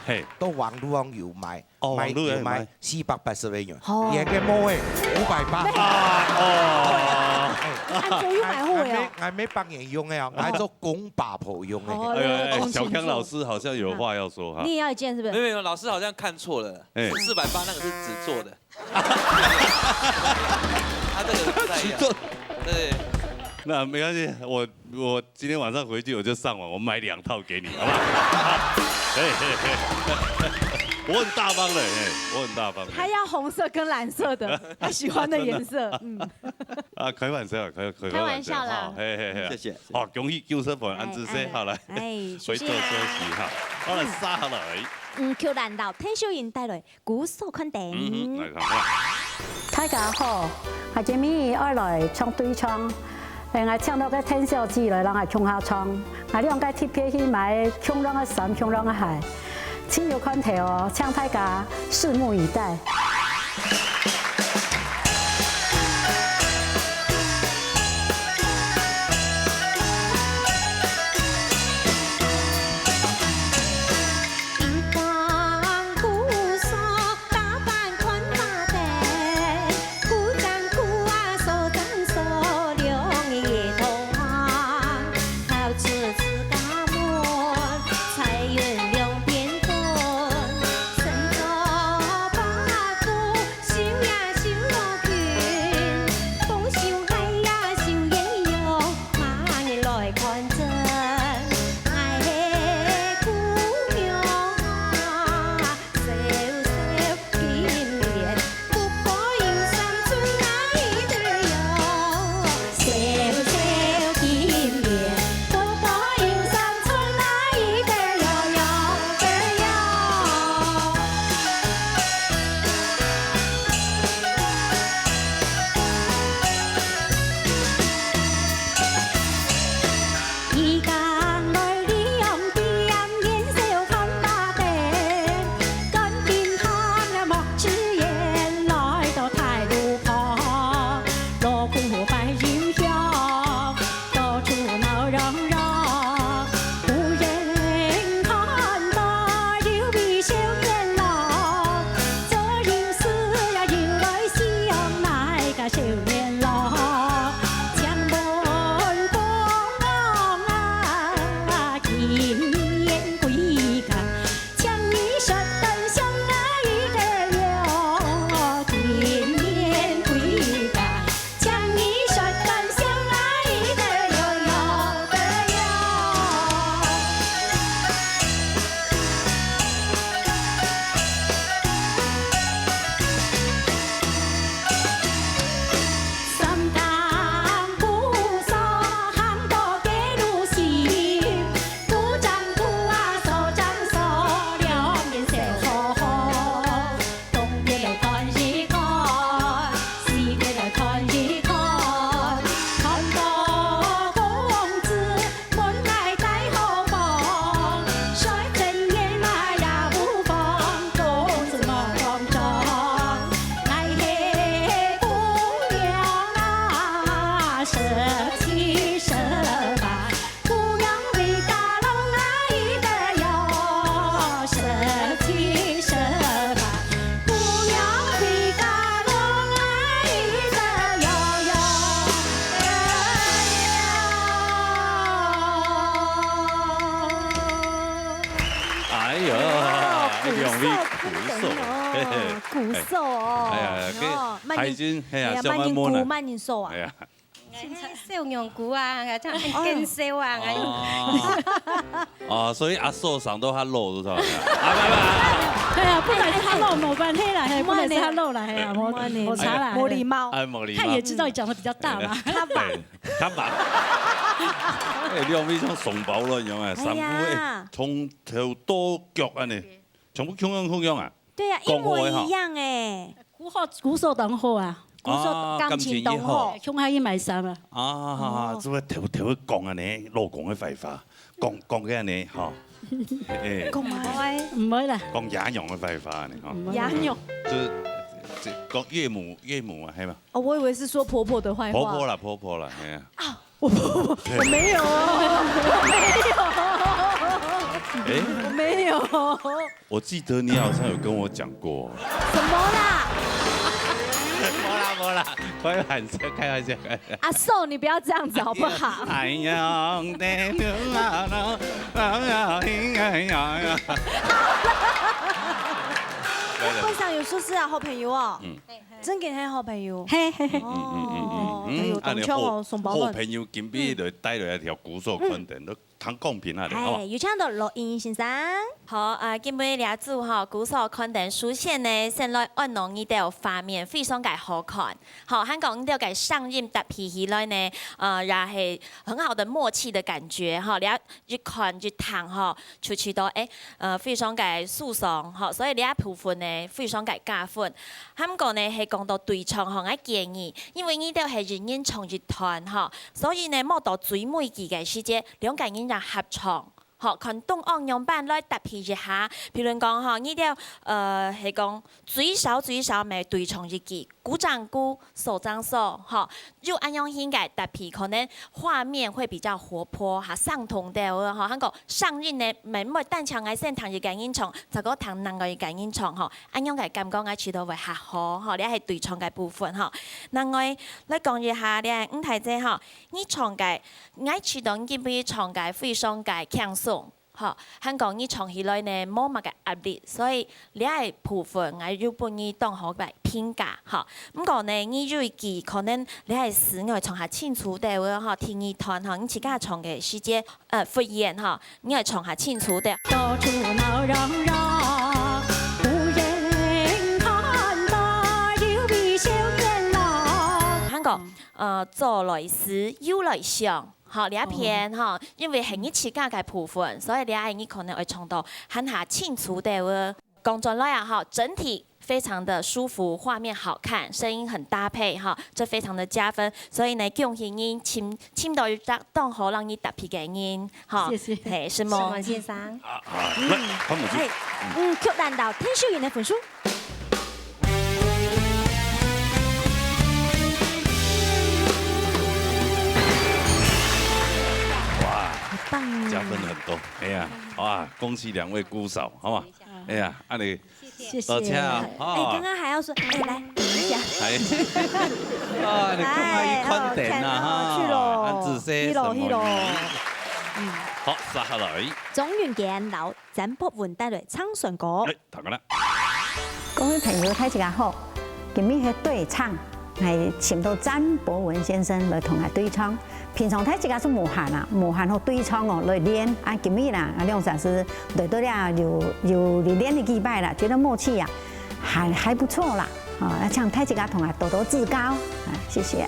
嘿。到網路上有賣，哦，賣，網路上有賣。有賣四百八十个銀，哦。也个毛个，五百八。啊，哦。哎，恁多有賣貨个哦。還沒，還沒幫人用个哦，還做公爸婆用个。哦，哎，哎，哎，小強老師好像有話要說哈。你也要一件是不是？沒有，沒有，老師好像看錯了。 哎。四百八那個是紙做的。他這個不太一樣。紙做。對。那沒關係，我，我今天晚上回去我就上網，我買兩套給你，好不好？嘿，嘿，嘿。我很大方的，嘿，我很大方的。他要紅色跟藍色的，他喜歡的顏色，嗯。啊，開玩笑，開，開，開玩笑啦。開玩笑哈，嘿，嘿，嘿。謝謝，謝謝。好，恭喜九十分，哎，恁仔細，哎，好，來，哎，回座休息哈。謝謝。好，來，嗯。續下來。嗯，邱蘭到，天秀英帶來 鼓手看燈。嗯哼，來看看。大家好，𠊎今晡日愛來唱對唱。誒，𠊎請到个天小姐來，摎𠊎共下唱。𠊎兩個特別去買共樣个衫，共樣个鞋，盡有看頭哦，請大家拭目以待。哎呀，哇，兩位鼓手，鼓手哦，嘿嘿。鼓手哦。哎呀，哎喲，慢慢，還真，嘿啊，哎呀，小慢慢啊。慢慢鼓，慢慢手啊。哎呀。像小娘舅啊，像更少啊，哦，哦，所以阿嫂上到較老，是吧？啊，不不不，哎呀，不管是較老無關係啦，嘿，不管是較老啦，嘿啊，無無差啦，無禮貌。哎，無禮貌。他也知道你長得比較大嘛。對，看吧。哎，你有沒有像雙胞卵一樣啊？哎呀，三姑哎，從頭到腳恁呢，全部共樣共樣啊？對呀，一模一樣哎。 鼓手，鼓手當好啊。鼓手啊，感情當好。感情也好。共下去買衫啊。啊，哦。做麼个偷偷講恁呢，老公个壞話，講，講个恁呢，吼。哎，講麼个？毋會啦。講爺娘个壞話恁呢，吼。毋會啦。爺娘。就是，這，講岳母，岳母嘛，係嘛？哦，我以為是說婆婆的壞話。婆婆啦，婆婆啦，哎呀。啊，我，我沒有哦，我沒有。哎。我沒有。 我記得你好像有跟我講過。什麼啦？沒啦，沒啦，開玩笑，開玩笑，開玩笑。阿壽，你不要這樣子好不好？哎呀，對了。會上有說是啊，好朋友哦。嗯。真个係好朋友。嘿，嘿，嘿。哦，嗯，嗯，嗯，嗯。哎呦，嗯，當巧哦，啊，你好，雙胞胎。好朋友今晡日就帶來一條鼓手看等，嗯。都 通公平啊，吼。哎，有請到羅英先生。好，呃，今晡日這組吼，鼓手看等首先呢，先來安到你兜畫面非常个好看。好，還講你兜个聲音搭配起來呢，呃，也係很好的默契的感覺，吼，你一看一聽吼，就知道，哎，呃，非常个舒爽，吼，所以這部分呢，非常个加分。還過呢，係講到對唱吼，𠊎建議，因為你兜係一人唱一段，吼， 所以呢，莫到最尾期个時節，兩個人也合唱，吼，看中央樣般來搭配一下。譬如講，吼，你兜，呃，係講最少最少乜對唱一句，鼓正鼓，手正手，吼，有恁樣型个搭配，可能畫面會比較活潑，哈，生動兜，吼，還過聲音呢，乜毋會單淨愛先聽一個人唱，再過聽另外一個人唱，吼，恁樣个感覺，𠊎試著會較好，吼，這係對唱个部分，吼。另外，來講一下，這吳大姐，吼， 你唱个，𠊎試著你今晡日唱个非常个輕鬆，吼，還講你唱起來呢，無麼个壓力，所以這个部分𠊎有分你當好个評價，吼。毋過呢，你有一句可能這个詞愛唱較清楚兜仔，吼，第二段，吼，你自家唱个時節，呃，發音，吼，你愛唱較清楚兜仔。到處鬧嚷嚷，無人看到，有位少年郎。還講，呃， 早來思，又來想，吼，這片，哦，吼，因為係你自家个部分，所以這下你可能會唱到還較清楚兜仔。講轉來啊，吼，整體非常的舒服，畫面好看，聲音很搭配，哈，這非常的加分。所以呢，恭喜你尋，尋到一隻當好讓你搭配个人，哈。謝謝。嘿，承蒙。承蒙先生。啊，啊，來，潘木君。嘿，嗯，曲壇到天秀雲的分數。 哇，好棒哦。加分很多。哎呀，哇，恭喜兩位鼓手，好嗎？哎呀，恁呢，謝謝。多謝啊，哎，哦。剛剛還要說，哎，來，等一下。哎，啊，你看下去看等啊，哎，哦，看哦，去咯。哈，恁仔細，去咯，什麼去咯。魚。嗯。好，接下來。鍾雲堅摎 詹博文帶來唱選歌。哎，聽下啦。各位朋友，大家好，今日係對唱，𠊎尋到詹博文先生來同𠊎對唱。平常大家都無閒啊，無閒好對唱哦，來練。啊，今日啦，啊，兩儕係來到這有，有練了幾擺啦，覺得默契啊，還，還不錯啦。啊，那請大家同𠊎多多指教，啊，謝謝。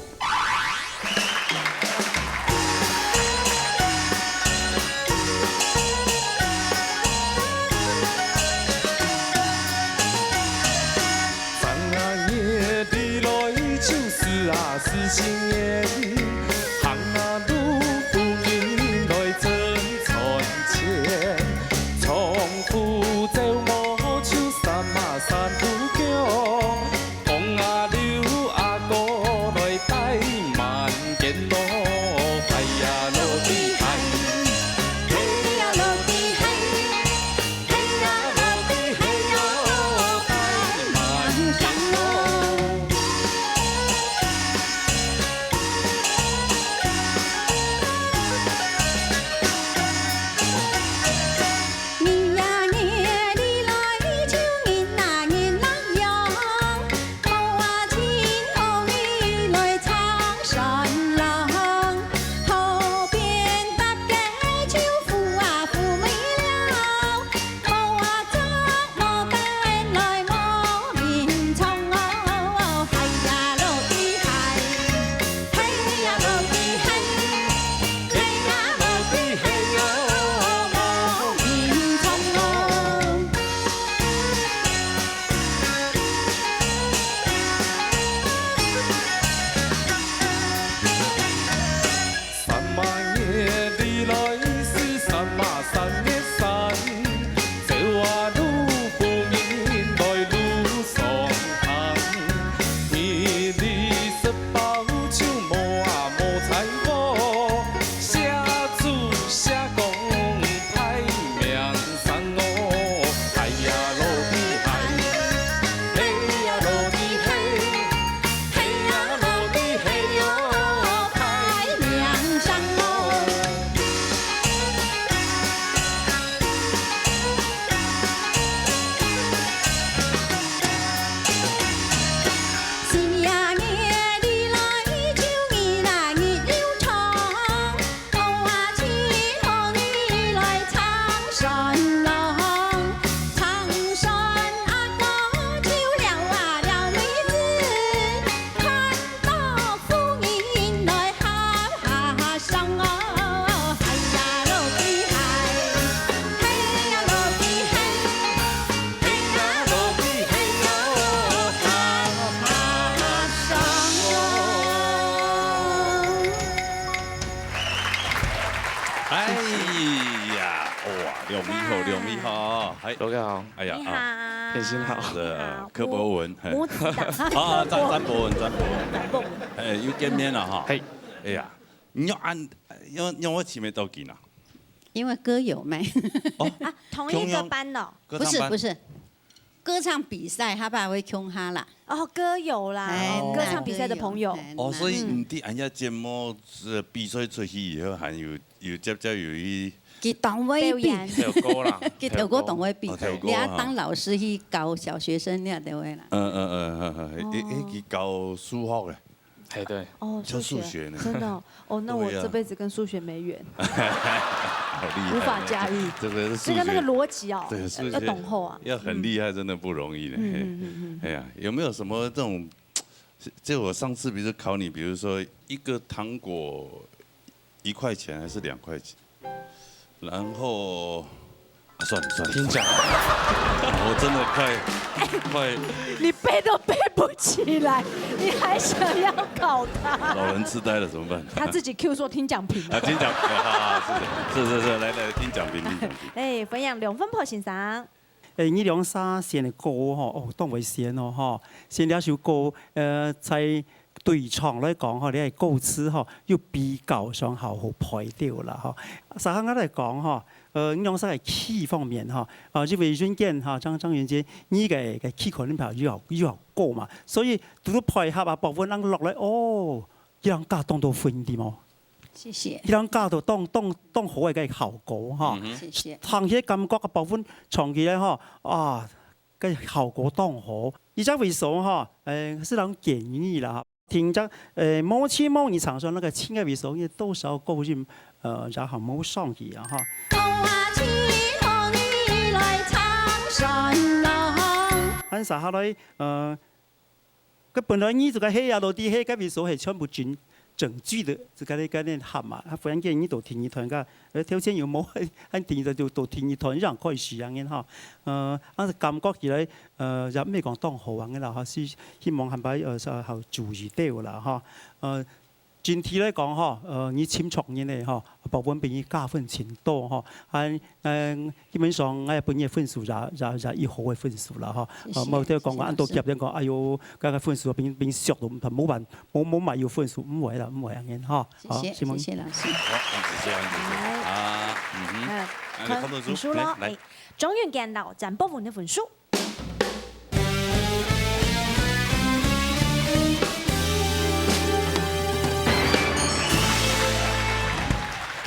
哎呀，哇，兩位好，兩位好，哎，大家好。哎呀，你好。啊，天心好。是啊，好，柯博文，嘿。母子档。啊，柯博文。张，张博文，张博文。张博文。哎，又见面了哈。嘿。哎呀，你要按，要，要我前面到几呢？因为歌友嘛。哦，啊，同一个班哦。歌唱班。不是，不是。 歌唱比赛，下擺會共下啦。哦，歌友啦，哎，哦，歌唱比賽的朋友。那歌友，哎，哦，所以你在人家節目，呃，比賽出去以後，還有，有接接有一佢當會比。表演。跳歌啦。佢跳歌當會比。哦，跳歌啊。你愛當老師去教小學生，你也得會啦。嗯，嗯，嗯，嗯，嗯，哦。誒，誒，佢教數學誒。 哎，對。哦，教數學呢。数学，真的哦。哦，那我对呀。这辈子跟数学没缘。好厉害，无法驾驭。这个是数学，这个那个逻辑哦，对，数学要懂后啊。要很厉害，嗯。真的不容易呢。嗯，嘿。嗯，嗯，嗯。哎呀，有没有什么这种，这我上次不是考你，比如说一个糖果一块钱还是两块钱？ 然后，啊，算了，算了。听讲。我真的快，快。你背都背不起来，你还想要考他？老人痴呆了怎么办？他自己 Q 说听讲评。啊，听讲评，好，好，是，是，是，是，来，来，听讲评，听讲评。哎，分享两分破先生。 誒，你兩儕選个歌吼，哦，當會選哦，吼。選這首歌，呃，在對唱來講吼，你个歌詞吼，又比較上好好配著啦，吼。續下來講吼，呃，你兩儕个key方面吼，呃，因為雲健吼，張，張雲健，你个，个key可能比較，又好，又好高嘛，所以拄拄配合啊，博文人落來，哦， 佢人教當多分，對無？謝謝。佢人教到當，當，當好个效果，吼。嗯哼。謝謝。聽起感覺个部分唱起來，吼，啊，个效果當好。這隻位所，吼，誒，係人建議啦，吼。聽著，誒，無錢無你唱上那個親愛位所，因為多少高音，呃，然後無上去啊，吼。講啊，請你來唱山歌。恁續下來，呃， 佢本來你這個係啊，落地係，該位所係全部整，整句的，這個，該个合嘛。啊，忽然間你到第二段个，呃，條件又無，還第二段就到第二段，這樣開始恁樣哈。呃，啊，感覺起來，呃，也毋係講當好恁樣啦，哈，是希望下擺，呃，係好注意到啦，哈。呃，整體來講，哈，呃，你尋著人个，哈，部分比你加分真多，哈。還 嗯，基本上，𠊎分你个分數也，也，也已好个分數啦，吼。謝謝，呃，無得講，謝謝老師。恁多夾人講，哎喲，該个分數變，變俗了，無辦，無，無嘛有分數，毋會啦，毋會恁樣，吼。謝謝，好，希望謝謝老師。好，謝謝，謝謝。來。啊，嗯哼。嗯，哎，看分數，你輸了，來，來。哎，張雲健摎張博文个分數。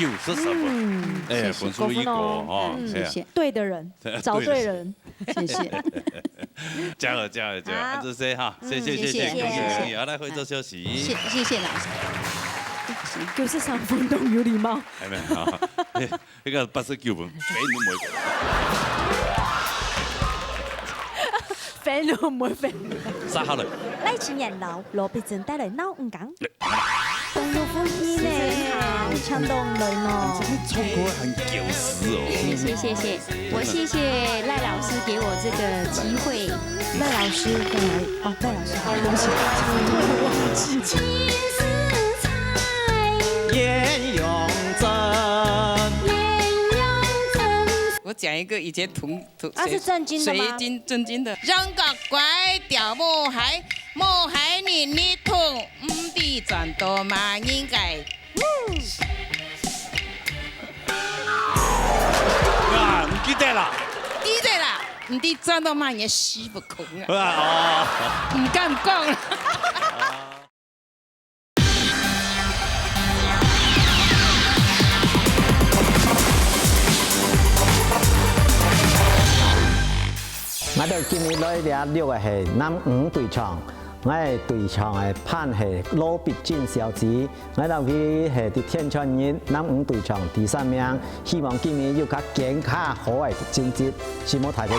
九十三分。嗯，哎，謝謝。分數已高，高分哦。吼，嗯，哎呀。謝謝。對的人，對的人。找對人。謝謝。加油，加油，加油！好。啊，這些哈，謝謝，嗯，謝謝，謝謝。恭喜，恭喜！好，來，回座休息。謝，謝謝老師。九十三分都有禮貌。還沒有，好。 該个八十九分，分都無。分都無分。續下來。賴清元摎羅碧珍帶來鬧五更。當有福氣呢，請到來喏。你這個唱歌很狗屎哦。謝謝，謝謝，我謝謝賴老師給我這個機會。賴老師，哦，賴老師，好，對不起，我突然忘記。 我講一個以前同，同，啊，是正經的嗎？誰，正經，正經的。人家拐條毛蟹，毛蟹仁仁痛，毋知賺到麼人个。啊，毋記得啦。記得啦，毋知賺到麼人个屎窟空啊。啊，哦。毋敢講啦。𠊎兜今日來這錄个係男女對唱，𠊎个對唱个伴係羅碧珍小姐，𠊎兜佢係在天穿日男女對唱第三名，希望今日有較更加好个成績，承蒙大家。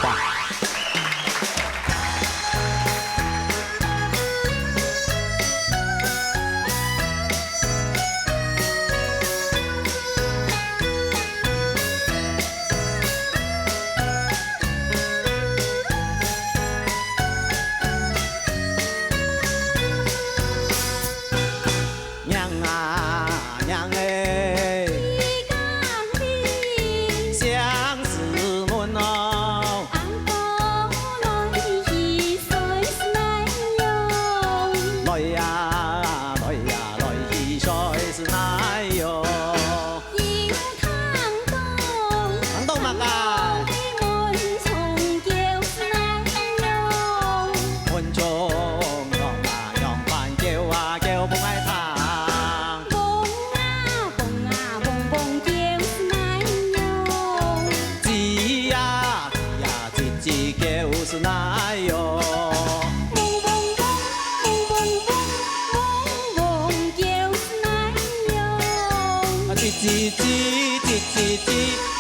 吱吱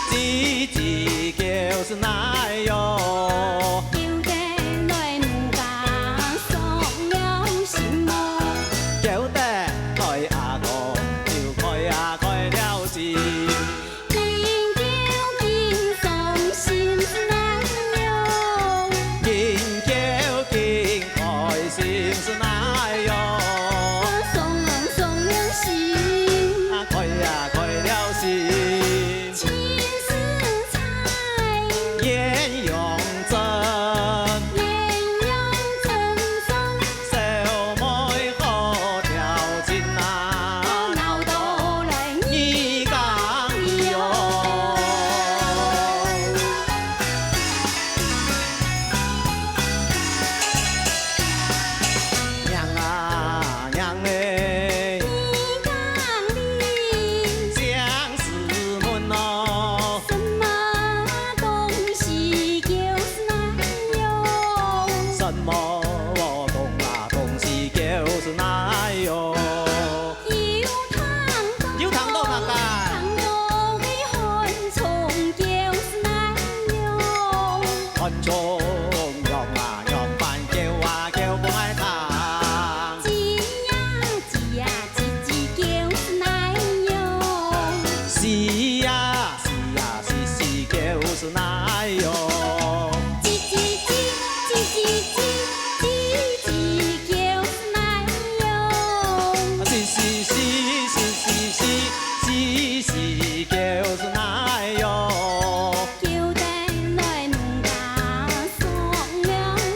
吱吱叫聲吶喲，叫得來母雞傷了心哦。叫得來阿公就開啊開了心。緊叫緊傷心聲吶喲，緊叫緊開心聲吶喲，傷了傷了心。 啊，開啊開了心。盡是在。豔陽鎮。豔陽鎮上。小妹好調情啊，鬧到來二更喲。 娘啊娘欸，你講哩。相思悶哦。什麼東西叫聲吶喲？什麼東啊東西叫聲吶喲？ 有聽到，有聽到麼个？聽到个寒蟲叫聲吶喲。寒蟲仰啊仰般叫啊叫分𠊎聽。吱呀吱呀吱吱叫聲吶喲。吱呀吱呀吱吱叫聲吶喲。吱吱吱，吱吱吱，吱吱叫聲吶喲。 吱吱吱，吱吱吱，吱吱叫聲吶喲。叫得來母雞傷了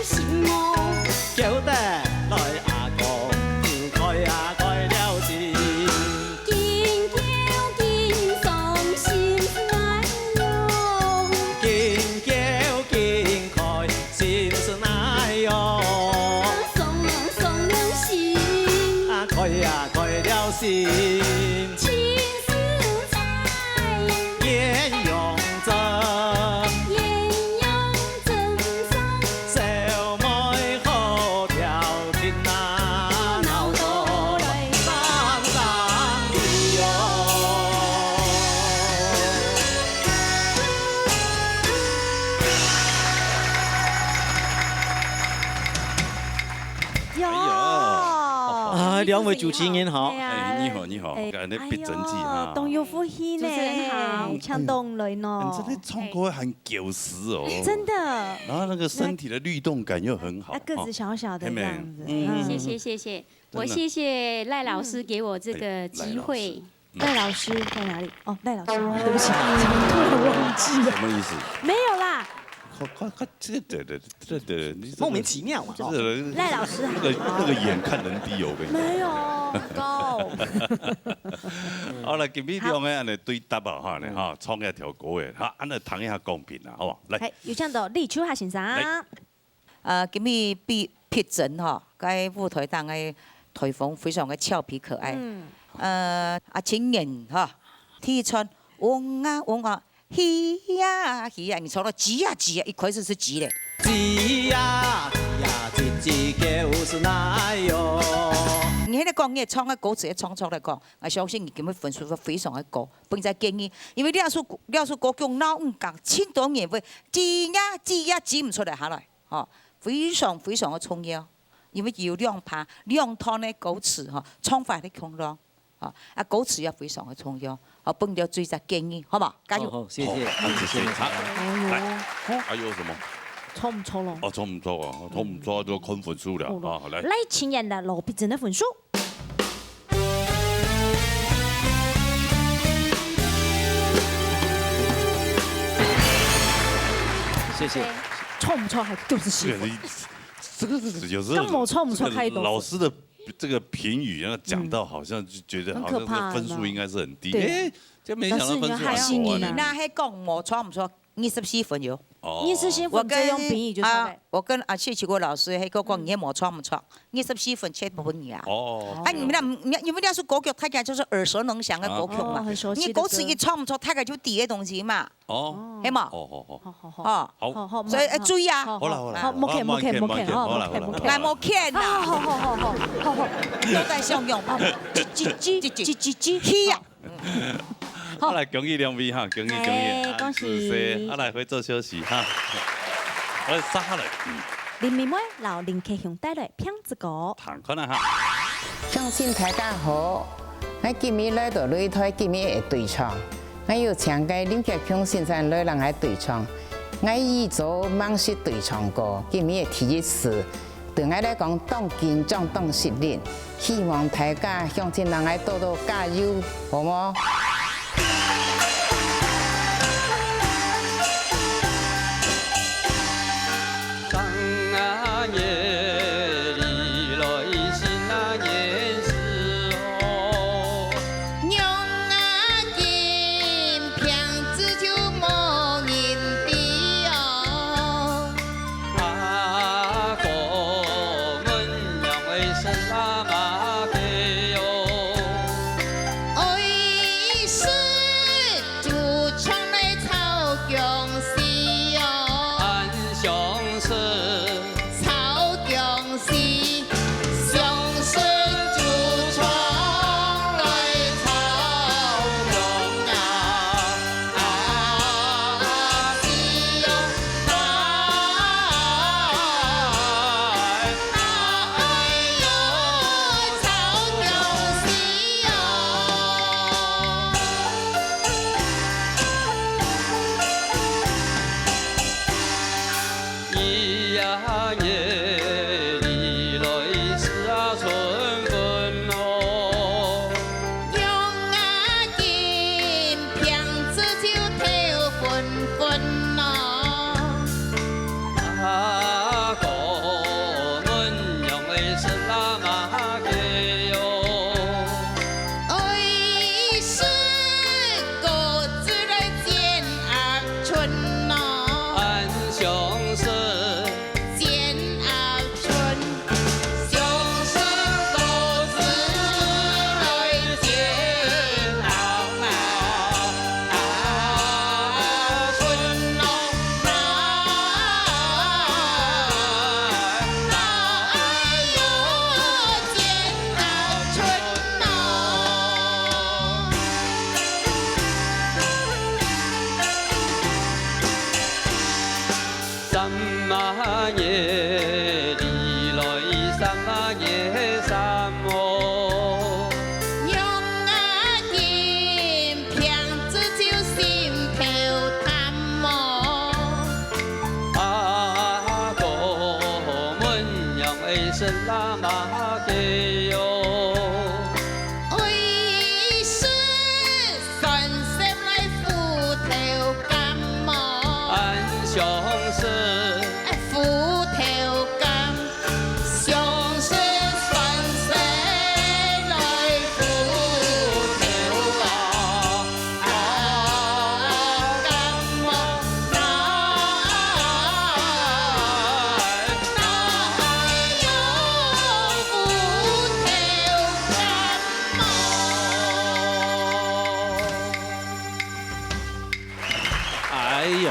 心哦。叫得來阿公就開啊開了心。緊叫緊傷心聲吶喲。緊叫緊開 心聲吶喲。傷了傷了心。啊，開啊開了心。盡是在。豔陽鎮。豔陽鎮上。小妹好調情啊，鬧到來三更喲。 喲。哎呀，啊，兩位主持人好。哎呀，哎，你好，你好，哎，感覺必爭氣哈。哎喲，當有福氣呢，主持人好。搶到來呢。嗯，真的唱歌很狗屎哦。真的。然後那個身體的律動感又很好。啊，個子小小的這樣子，哦。嗯。嗯。謝謝，謝謝。 我謝謝賴老師給我這個機會。哎，賴老師。賴老師在哪裡？哦，賴老師，對不起，突然忘記了。什麼意思？沒有啦。他，他，他，這個，對，對，對，對，你這個莫名其妙嘛，這個，哦。賴老師。那個，那個眼看人低哦，我跟你講。沒有，高。好了，今日兩個人來對答啊，哈，呢，哈，唱一條歌誒，哈，恁樣聽一下公平啦，好不好？來。嘿，有請到李秋霞先生。來。 呃，今日必，必爭吼，該舞台頂个台風非常个俏皮可愛。嗯。呃，啊，青年吼，第一串，嗡啊嗡啊，嘻呀嘻呀，你唱到吱呀吱呀，一開始是吱咧。吱呀吱呀，吱吱叫聲吶喲。你該个講，你唱个歌詞个創作來講，我相信你今日分數會非常个高。分在建議，因為這首，這首歌曲鬧五更，盡多人會吱呀吱呀，吱毋出來下來。 吼，非常非常个重要，因為佢有兩拍、兩段个歌詞吼，唱法个共樣，吼，啊，歌詞也非常个重要，吼，分了最佳建議，好無？加油！好，好，謝謝，好，謝謝，謝謝。好，哎喲，來，還有什麼？錯毋錯咯？哦，錯毋錯啊？錯毋錯就看分數了啊，來。來，請演的羅碧珍的分數。 謝謝。對。錯毋錯還九十七分。對，你這個是有時候剛好錯毋錯這個開多分。老師的這個評語，然後講到好像就覺得好像這個分數應該是很低。嗯。很可怕，有沒有？對。哎，就沒想到分數還高啊。你那還講無錯毋錯，二十四分有。哦。二十四分，我跟，這樣評語就差不多。啊，我跟阿謝奇國老師還講，你也無錯毋錯，二十四分全部分你啊。哦。啊，你們那，你，因為那是歌曲，大家就是耳熟能詳的歌曲嘛。啊。哦，很熟悉的歌。你歌詞一唱毋錯，大家就知个東西嘛。 哦。係嘛？好，好，好。好，好，好。哦。好。好，好，所以，哎，注意啊。好，好啦，好啦。好，莫看，莫看，莫看，好，好啦，莫看，好啦，莫看。好啦。來，莫看啦。好，好，好。都在相用。啊，吱，吱，吱，吱，吱，吱，吱，去呀。嗯。好。好，來，恭喜兩位哈，恭喜，恭喜，哎，恭喜。啊，謝謝。啊，來，回座休息哈。好，接下來，嗯。林妹妹摎林克雄帶來《病子歌》。聽看啊哈。鄉親大家好，𠊎今日來到擂台，今日个對唱，𠊎有請个林克雄先生來摎𠊎對唱。𠊎以早吂識對唱過，今日个第一次， 對𠊎來講，當緊張、當失禮，希望大家鄉親人愛多多加油，好無？ 娘啊，今病子就無人知哦。阿哥問娘，愛食麼个哦？愛食豬腸來炒薑絲哦。恁想食。 炒薑絲，想食豬腸來炒薑啊，啊，絲哦，啊，哎喲，炒薑絲哦。 一呀年里來時啊春分咯。娘啊，今病子就透昏昏咯。阿哥問娘，愛食麼个喲？愛食 果子來煎鴨春咯。恁想食。煎鴨春，想食果子來煎鴨啊，鴨春咯，鴨，哎喲，煎鴨春咯。 三啊年里來三啊年三哦。娘啊，今病子就心頭淡哦。阿哥問娘，愛食麼个喲？愛食 蒜絲來芋頭柑哦。恁想食。哎，芋頭柑，想食蒜絲來芋頭啊，啊，柑哦，啊，啊，哎喲，芋頭柑。 哎呦，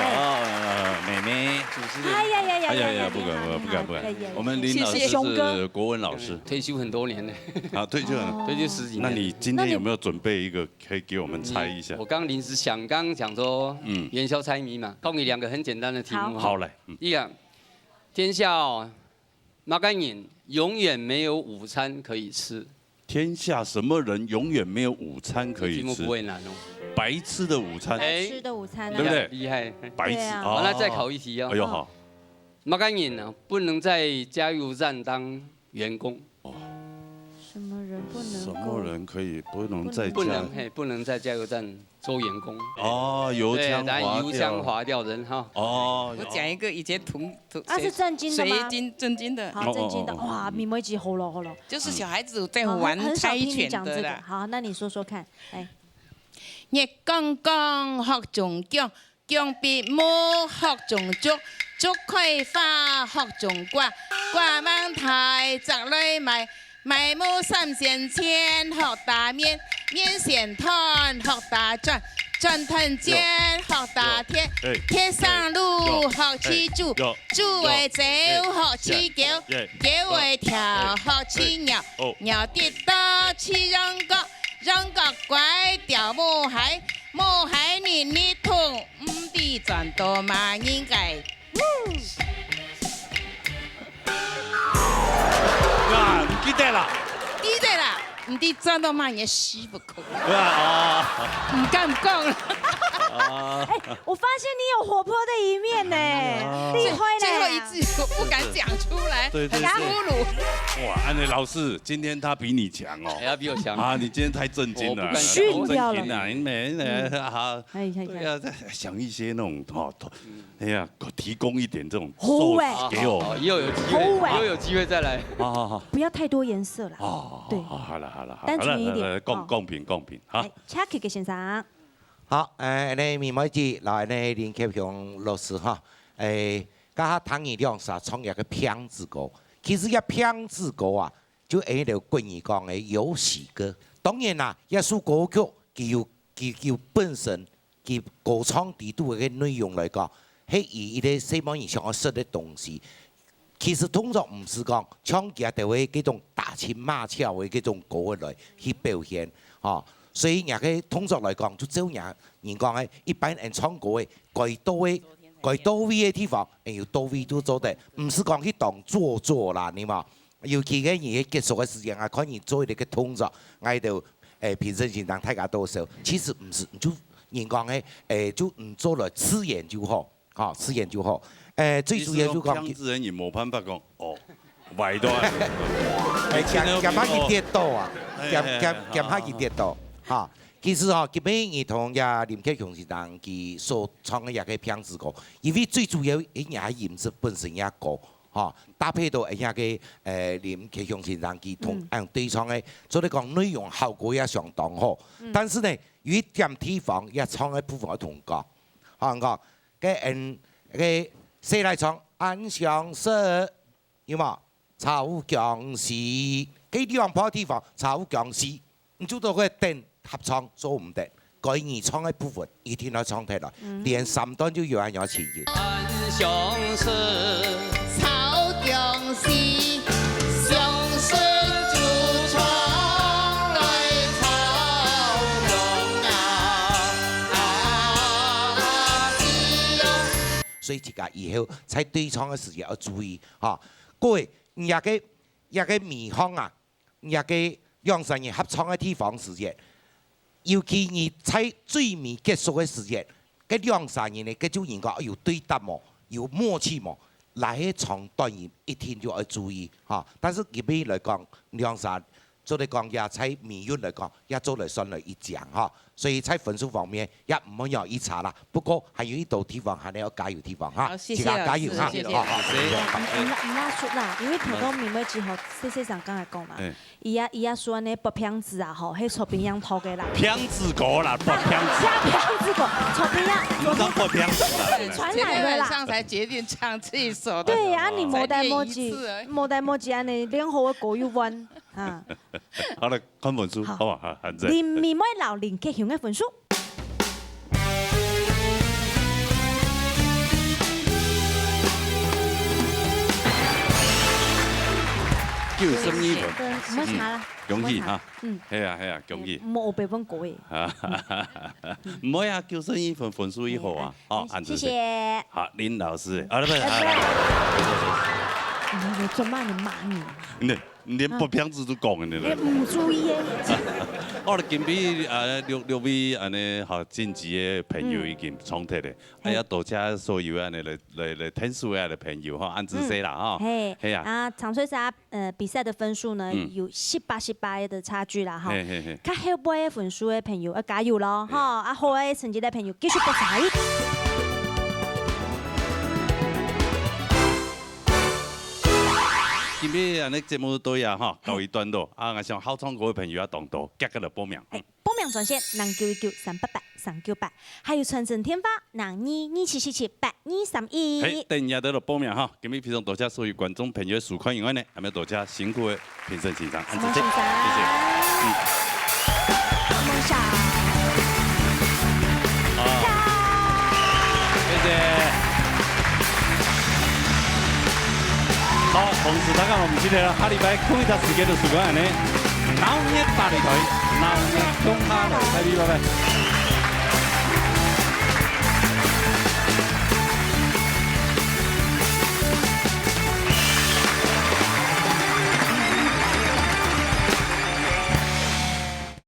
妹妹。主持人。哎呀呀呀呀呀，哎呀呀，不敢，不敢，不敢，不敢。厉害，厉害。我们林老师是国文老师。谢谢。雄哥。退休很多年了。啊，退休了。哦。退休十几年了。那你今天有没有准备一个可以给我们猜一下？嗯，我刚临时想，刚刚讲说，嗯。元宵猜谜嘛，考你两个很简单的题目哈。好。好，来，嗯。一个，天下哦， 麼个人永遠沒有午餐可以吃？天下什麼人永遠沒有午餐可以吃？這題目不會難哦。白痴的午餐。哎。白痴的午餐啊。對不對？厲害。白痴，對啊。哦。好，那再考一題哦。哎呦，好。麼个人呢，不能在加油站當員工？哦。什麼人不能夠？什麼人可以，不能在加，不能，嘿，不能在加油站 做員工。哦，油腔滑調。對，咱油腔滑調人哈。哦，我講一個以前同，同，啊，是正經的嗎？水晶，正經的。好，正經的。哦，哦，哦，哦。哇，妹妹姐好了，好了。就是小孩子在玩猜拳的啦。好，很，很少聽你講這個。好，那你說說看。哎。月光光，學中薑，薑必無，學中竹，竹開花，學中瓜，瓜吂大，摘來賣， 賣無三仙錢，學打麵，麵線斷，學打磚，磚斷截，學打鐵，鐵生鹵，學飼豬，豬仔走，學飼狗，狗仔跳，學飼鳥，鳥跌倒，飼羊角，羊角拐，吊毛鞋，無害人你痛，毋知賺到麼人个。啊，毋記得啦。記得啦，毋知賺到麼人个屎窟。 對啊，哦。毋敢講了。哦。哎，我發現你有活潑的一面呢，哦。厲害呢。最後一句我不敢講出來，對，對，很粗魯。對。哇，安妮老師，今天他比你強哦。哎，他比我強。啊，你今天太震驚了。我不敢講。太震驚了，你每，嗯。啊，哎，哎，哎。對啊，再想一些那種，哦，哎呀，提供一點這種好欸。素材給我們。好，好，好，以後有機會，好欸。以後有機會再來。好，好，好。不要太多顏色啦。哦，對。好，好了，好了，好了，單純一點。來，來，來，公，哦。公平，公平，哈。哎，Chucky先生。好，呃，恁呢，美妹姐，然後恁呢，林克雄老師哈，誒，剛剛聽你兩儕唱一個病子歌，其實這病子歌啊，就係這國語講个有喜歌。當然啦，這首歌曲佢有，佢有本身 佢歌唱裡肚个內容來講，係以一個細妹人想要食个東西。其實動作毋係講像佢兜个這種打情罵俏个這種歌來去表現，吼。所以若个動作來講，就照若人講个，一般人唱歌个，該到个，該到位个地方，有到位就做得，毋係講去當做作啦，你嘛。 尤其个你个結束个時間啊，看你做一個動作，𠊎兜，誒，評審先生大家都笑。其實毋係，就人講个，誒，就毋做了，自然就好，吼，自然就好。誒，最主要就講，意思講，病子个人無辦法講，哦，歪到啊。誒，減，減下佢跌倒啊，哎，減，減，哎，哎，減下佢跌倒，哈。其實吼，今晡日同這林克雄先生佢所唱个這個病子歌，因為最主要，誒，若音質本身也高， 吼，搭配到人家个，呃，林克雄先生佢同，嗯。恁對唱个，所以講內容效果也相當好。嗯。但是呢，有一點地方，也唱个部分愛同講，吼，講，該，嗯，該，先來唱《暗香式》，有無？《炒薑絲》，該兩把地方，《炒薑絲》， 你就到該等合唱做毋得，該你唱个部分一定愛唱忒來，嗯。連三段就有恁樣情形。暗香式，炒薑絲，相思就唱來炒薑啊，啊，絲哦。所以自家以後在對唱个時節愛注意，哈。各位，你這個，這個迷航啊， 若个兩儕人合唱个地方時節，尤其你在最尾結束个時節，該兩儕人呢，該種人講有對答無，有默契無，來係唱短音一定就愛注意，哈。但是入面來講，兩儕做得講也在尾韻來講，也做得算了一獎，哈。 所以在分數方面也毋會有異差啦。不過還有一兜地方還係愛加油地方哈，好，謝謝自家加油哈。老師，謝謝。好，好，謝謝。好，好，好。毋，毋，毋好輸啦，因為頭到明尾之後，謝謝長剛才講嘛，哎。佢啊，佢啊，說呢，發病子啊，吼，係蔡冰洋偷个啦。病子歌啦，發病子。發病子歌，蔡冰洋，你知道發病子啦？昨天晚上才決定唱這一首的。對啊，你無帶墨鏡，再練一次而已。無帶墨鏡，恁呢，連好个歌又彎。 啊。好了，看分數，好。好不好？好，好，再。林美妹摎林克雄个分數。九十二分。嗯，毋好查啦，嗯，恭喜哈。毋好查。嗯。係啊，係啊，恭喜。嗯，莫烏白問過誒。啊，毋會啊，九十二分，分數已好啊。嗯。哦，恁仔細。謝謝。好，林老師，啊，不是，啊，不是。啊，不是，不是。你做麼个罵你？對。 你連發病子都講了呢。哎，毋注意誒。哦，今晡日，啊，六，六位恁呢，好，晉級个朋友已經唱忒了。嗯。哎呀，多謝所有恁呢來，來，來聽書个朋友哈，恁仔細啦哈。嗯。嘿，係啊。啊，長歲殺，呃，比賽的分數呢，嗯。有十八、十八的差距啦哈。嘿，嘿，嘿。較後背个分數个朋友要加油咯，嘿。哈，啊，好个成績个朋友繼續發財。 今晡日恁呢節目到這哈，告一段落。啊，𠊎想好唱歌个朋友也當多，遽遽來報名。哎，報名專線零九一九三八八三九八，還有傳真電話零二二七四七八二三一。嘿，等下就來報名哈。今晡日非常多謝所有觀眾朋友个收看以外呢，還有多謝辛苦个評審先生，恁仔細，謝謝。謝謝。嗯。 夢想。好。謝謝。好，同時大家毋記得了，下禮拜同一時間就收看恁呢，鬧熱大擂台，鬧熱共下來，拜拜，拜拜。